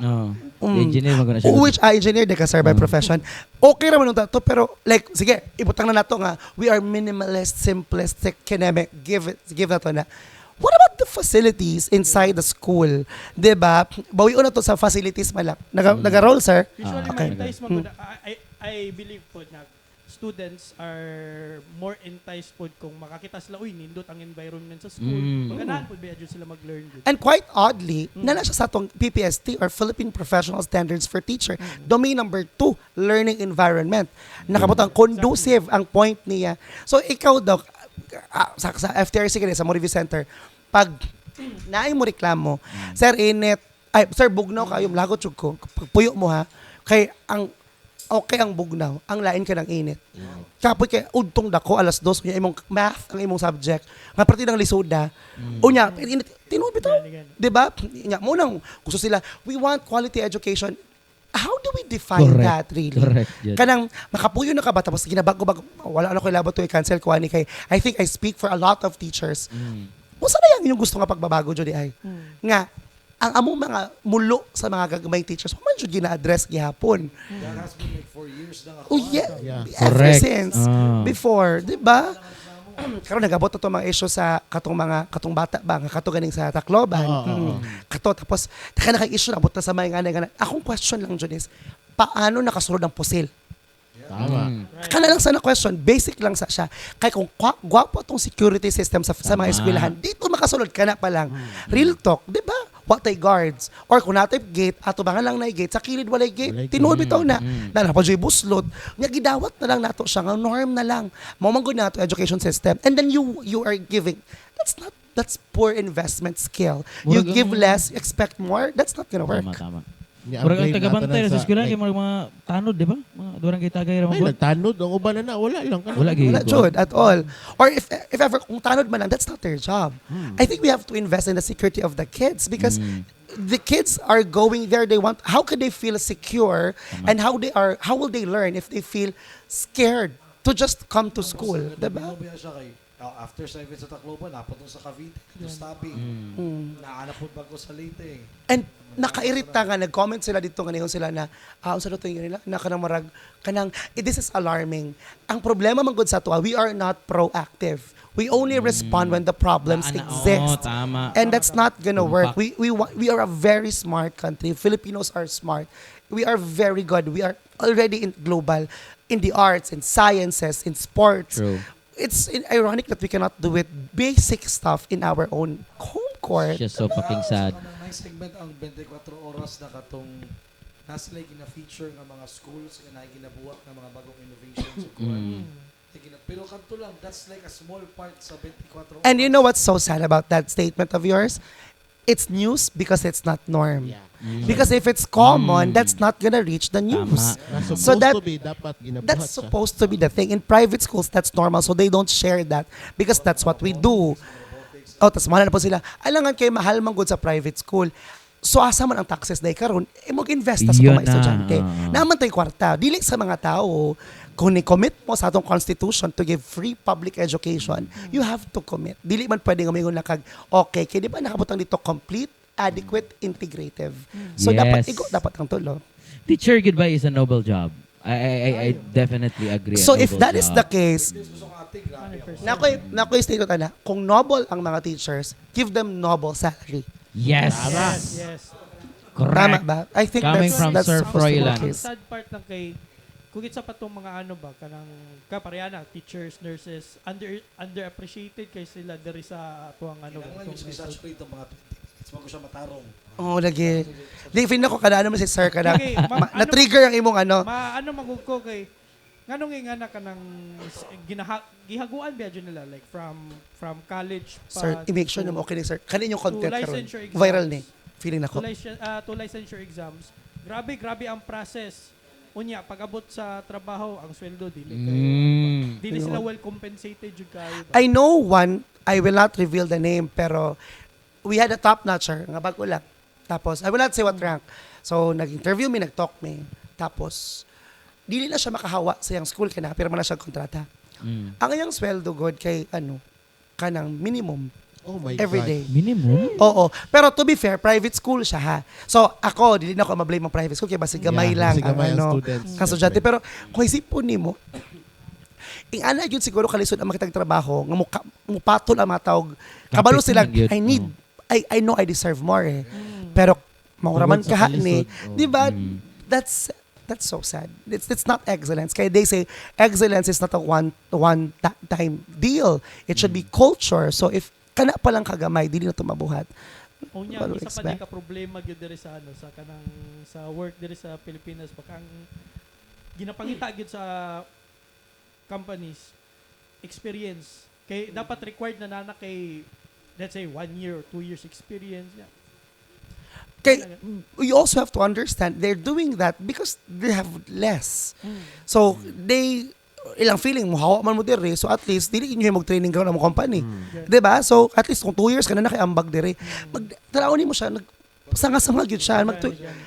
No. Engineer man ko na siya. Which engineer de ka sir by profession. Okay raman nung to, pero like sige, ibutang na nato nga we are minimalist, simplistic, kineme. Give na to na. What about the facilities inside the school? 'Di ba? Bawi na to sa facilities malak. Naga-roll sir. Usually okay. ma-entice mo ko na- I believe po na students are more enticed po kung makakita sila uy nindot ang environment sa school. Maganahan po ba sila mag-learn good. And quite oddly, nana siya sa atong PPST or Philippine Professional Standards for Teacher. Domain number 2, learning environment. Nakabutang conducive ang point niya. So ikaw daw, sa FTRC sa Mo Review Center, pag naay mo reklamo, sir init, sir bugnaw kayo, lagot yung ko, puyo mo ha, kay ang okay ang bugnaw, ang lain ka ng init. Kapoy kay udtong dako alas 2 unya imong math ang imong subject. Nga parte ng lisoda. Unya init tinuod bitaw. 'Di ba? Nya mo nang gusto sila, we want quality education. How do we define Correct. that really? Correct, yes. Kanang makapuyo na ka ba tapos ginabago-bago wala na ko labot to i-cancel ko ani kay I think I speak for a lot of teachers. Unsa na yang inyong gusto nga pagbabago jud ay? Nga ang among mga mulo sa mga gagmay teachers, man jud gina-address gihapon. That has been like 4 years na ako. Oh yeah, Yeah. ever Correct. since before, 'di ba? Karon nagabot to mga issue sa katong bata ba nga kato ganing sa Tacloban. Kato tapos taka na kay issue nabot na sa mga nga akong question lang jud is paano nakasulod ang pusil? Tama. Kana lang sana question, basic lang sa siya. Kay kung gwapo tong security system sa mga eskwelahan, dito makasulod ka na pa lang. Real talk, 'di ba? Watay guards or kung natay gate ato ba nga lang na gate sa kilid walay gate Walay tinuod gate. bitaw na na pa joy buslot nya gidawat na lang nato siya nga norm na lang mao man gud nato education system and then you are giving that's poor investment skill you Murag give ang- less you expect more that's not gonna work. Tama. Yeah, Murag ang upgrade tagabantay nato na sa eskwela like, kay mga tanod, di ba? Mga Durang kay tagay ra Ay, mo. nagtanod. Ang uban na wala lang. Wala gyud. Wala, Jud, at all. Or if ever, kung tanod man lang, that's not their job. I think we have to invest in the security of the kids because the kids are going there, how could they feel secure and how will they learn if they feel scared to just come to school, diba? Binabayan siya kay after 7 sa Tacloban, napatong sa Cavite, ito Tabi. Naanap po bago sa Leyte. And nakairita nga, nag-comment sila dito ngayon sila na, sa luto yung nila, na kanang marag, this is alarming. Ang problema man gud sa tuwa, we are not proactive. We only respond when the problems exist. Tama. And that's not gonna work. Tumpak. We are a very smart country. Filipinos are smart. We are very good. We are already in global, in the arts, in sciences, in sports. True. It's ironic that we cannot do it basic stuff in our own home court. Just so fucking sad. Nice segment ang 24 oras na katong nasa like gina-feature ng mga schools na ginabuhat ng mga bagong innovations. Pero kanto lang, that's like a small part sa 24 oras. And you know what's so sad about that statement of yours? It's news because it's not norm. Because if it's common, that's not gonna reach the news. So Supposed to be, dapat ginabuhat That's siya. supposed to be the thing. In private schools, that's normal. So they don't share that because that's what we do. Tas mahal na po sila. Alangan kay mahal man gud sa private school. So asa man ang taxes day karon, mag-invest sa Yun mga estudyante. na. Naman tay kwarta. Dili sa mga tao. Kung ni-commit mo sa atong constitution to give free public education, you have to commit. Dili man pwede ngayon lang okay, kaya di ba nakabutang dito complete, adequate, integrative. So Yes. dapat ang tulo. Teacher goodbye is a noble job. I definitely agree. So a if noble that is job. the case, 100%. nakoy statement na, kung noble ang mga teachers, give them noble salary. Yes. Yes. Tama Correct. ba? I think Coming from that's Sir supposed to be the Froilan. Ang case. sad part lang kay kung itsa pa tong mga ano ba kanang kaparehana teachers, nurses underappreciated kay sila diri sa tuwang ano ba Kailangan yung saturate ng mga 20 minutes bago siya matarong. Oo, lagi. Di, feel na ko kada mo si Sir kada. Okay, ma'am, ano- Na-trigger ang imong ano. ano magug ko kay nganong nga na kanang gihaguan ba dyan nila like from college pa Sir, i-make sure to- na mo okay ni Sir. Kanin yung content to karon. licensure exams. Viral ni. Feeling to, nako. to licensure exams. Grabe ang process. Unya, pag-abot sa trabaho, ang sweldo dili dili sila well compensated jud kayo. ba? I know one, I will not reveal the name, pero we had a top notcher, nga bago lang. Tapos, I will not say what rank. So, nag-interview me, nag-talk me. Tapos, dili na siya makahawa sa iyang school, kaya nakapirma na siya kontrata. Ang iyang sweldo, God, kay kanang minimum Oh my every God. day. Minimum? Oo. Pero to be fair, private school siya ha. So ako, dili na ako ma-blame ang private school kaya basi gamay Yeah, lang basi gamay ang ang students, ang estudyante. syempre. Pero kung isipon nimo, ana yun siguro kalisod ang makitag trabaho nga mupatol ang mga tawag. Kabalo Kapit sila, man yun. I know I deserve more eh. Pero mauraman Tungod sa ka ni, kalisod, di ba? That's so sad. It's not excellence. Kaya they say excellence is not a one time deal. It should be culture. So if kana pa lang kagamay, dili na tumabuhat. Unya, What do we isa pa di expect? ka problema gyud diri sa sa kanang sa work diri sa Pilipinas baka ang ginapangita gyud sa companies experience kay dapat required na nana kay let's say 1 year or 2 years experience. Yeah. Kay, you also have to understand they're doing that because they have less. So ilang feeling mo hawa man mo diri, so at least dili kinyo mag-training ground ang company. 'Di ba? So at least kung 2 years ka na nakiambag diri, magtanaw mo siya sanga-sanga gyud siya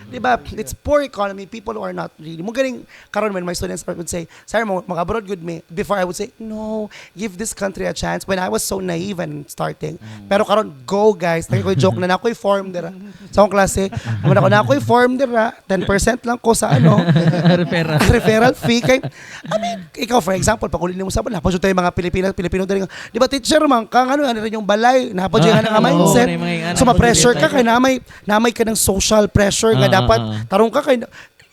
di ba? It's poor economy, people who are not really mo ganing karon when my students would say sir mag-abroad good me, before I would say no, give this country a chance when I was so naive and starting. Pero karon go guys, nagay ko joke na nakoy form dira sa akong klase, na nakoy form dira 10% lang ko sa Referral. referral fee kay I mean ikaw for example pag ulin mo sa bala tayo mga Pilipino diri nga di ba teacher man kang ano rin yung balay napod yung nga mindset, Oo, may mga so ma-pressure ka tayo. kay namay ka ng social pressure nga dapat ah. tarong ka kay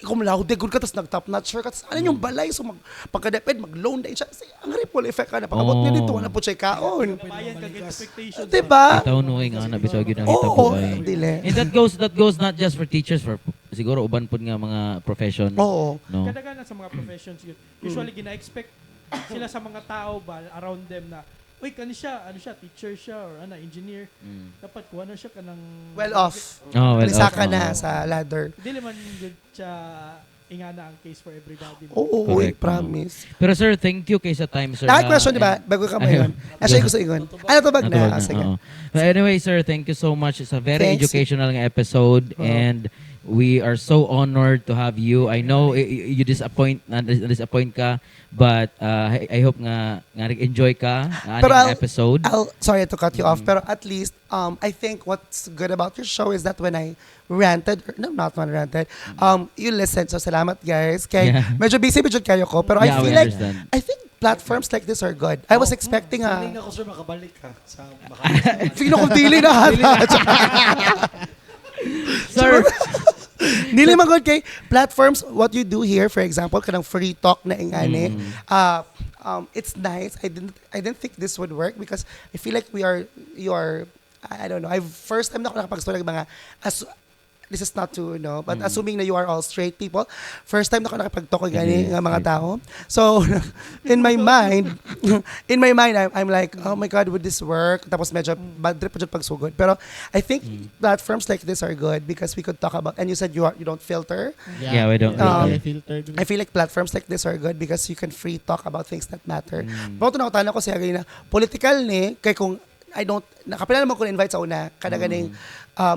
kung laude good ka tas nag-top notch ka tas ano yung balay so pagkadeped mag-loan din siya. Ang ripple effect ka na pag-abot niya dito wala po siya kaon, Bayan kag expectations. di ba? Itaw no nga na bitaw gyud ang Oo, itabuhay. dili. And that goes not just for teachers, for siguro uban pud nga mga profession. Oo. No. Kadaghanan sa mga professions yun. Usually gina-expect sila sa mga tao ba around them na uy kani siya ano siya teacher siya or ano engineer dapat kuha na siya kanang Well off. Oh, well, Isa ka oh, na oh. sa ladder. dili man good siya ingana ang case for everybody. Oo, Correct. promise. Pero sir, thank you kay sa time, sir. Nakaka-question, di ba? Bago ka mo yun. Asya ko sa ingon. Ano to bag na? Natubag na, Sige. oo. But anyway, sir, thank you so much. It's a very Thanks. educational nga episode and we are so honored to have you. I know you disappoint ka, but I hope nga nag-enjoy ka Pero ang episode. Sorry to cut you off, pero at least I think what's good about your show is that when I ranted, you listen. So salamat guys. Kay Yeah. medyo busy kayo ko, pero Yeah, I we feel like understand. I think platforms like this are good. I was expecting Feeling ako, sir, makabalik ka sa Fino kong dili na Sir, Dili man good kay platforms, what you do here, for example, kanang free talk na ingani. It's nice. I didn't think this would work because I feel like you are I don't know. First time na ako nakapag-story ng mga this is not to but assuming na you are all straight people, first time na ako nakapag-talk gani nga mga tao. So in my mind I'm like, oh my God, would this work? Tapos medyo bad trip pa pagsugod. Pero I think platforms like this are good because we could talk about, and you said you don't filter. Yeah, we don't- I filtered. I feel like platforms like this are good because you can free talk about things that matter. Pero ito na ko siya ganyan na political ni kay kung nakapila naman ko na-invite sa una kada ganing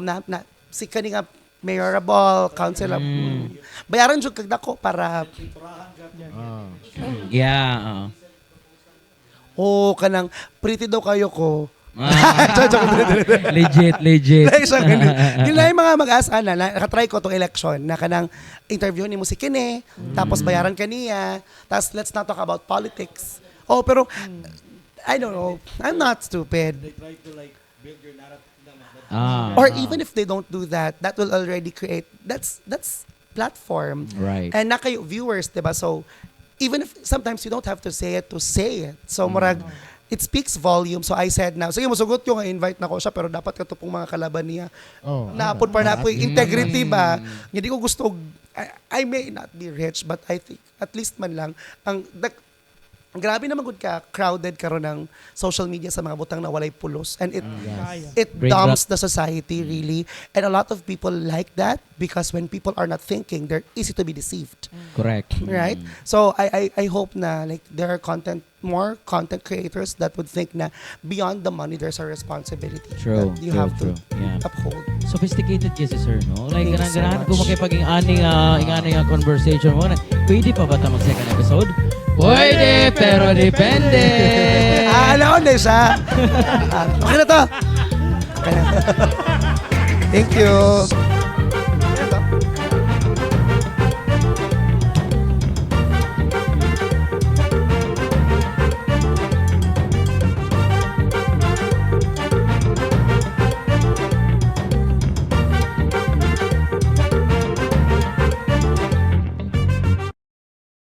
na si kani nga mayorable councilor bayaran jud kag dako para yeah. kanang pretty daw kayo ko. Legit. Yun lang yung mga mag-asa na nakatry ko tong election na kanang interview ni mo si Kine, tapos bayaran kaniya, tapos let's not talk about politics. Pero I don't know. I'm not stupid. They try to like build your narrative naman. Or even if they don't do that, that will already create, that's platform. Right. And na kayo viewers, diba? So, even if sometimes you don't have to say it. So, murag, it speaks volume. So, I said now, sige, masugot yung invite na ko siya, pero dapat ka to pong mga kalaban niya. Naapod pa na po yung integrity ba? Hindi ko gusto, I may not be rich, but I think, at least man lang, grabe naman good ka, crowded karon ng social media sa mga butang na walay pulos. And it Brain dumbs the society really. And a lot of people like that because when people are not thinking, they're easy to be deceived. Correct. Right? So I hope na like there are more content creators that would think na beyond the money, there's a responsibility True. that you true, have true. to Yeah. uphold. Sophisticated kasi sir, no? Like, Thanks so ganahan ko much. makipag-ingani nga conversation mo. Pwede pa ba ito mag-second episode? Pwede, pero depende. Alam na siya. Okay na to. Okay na. Thank you.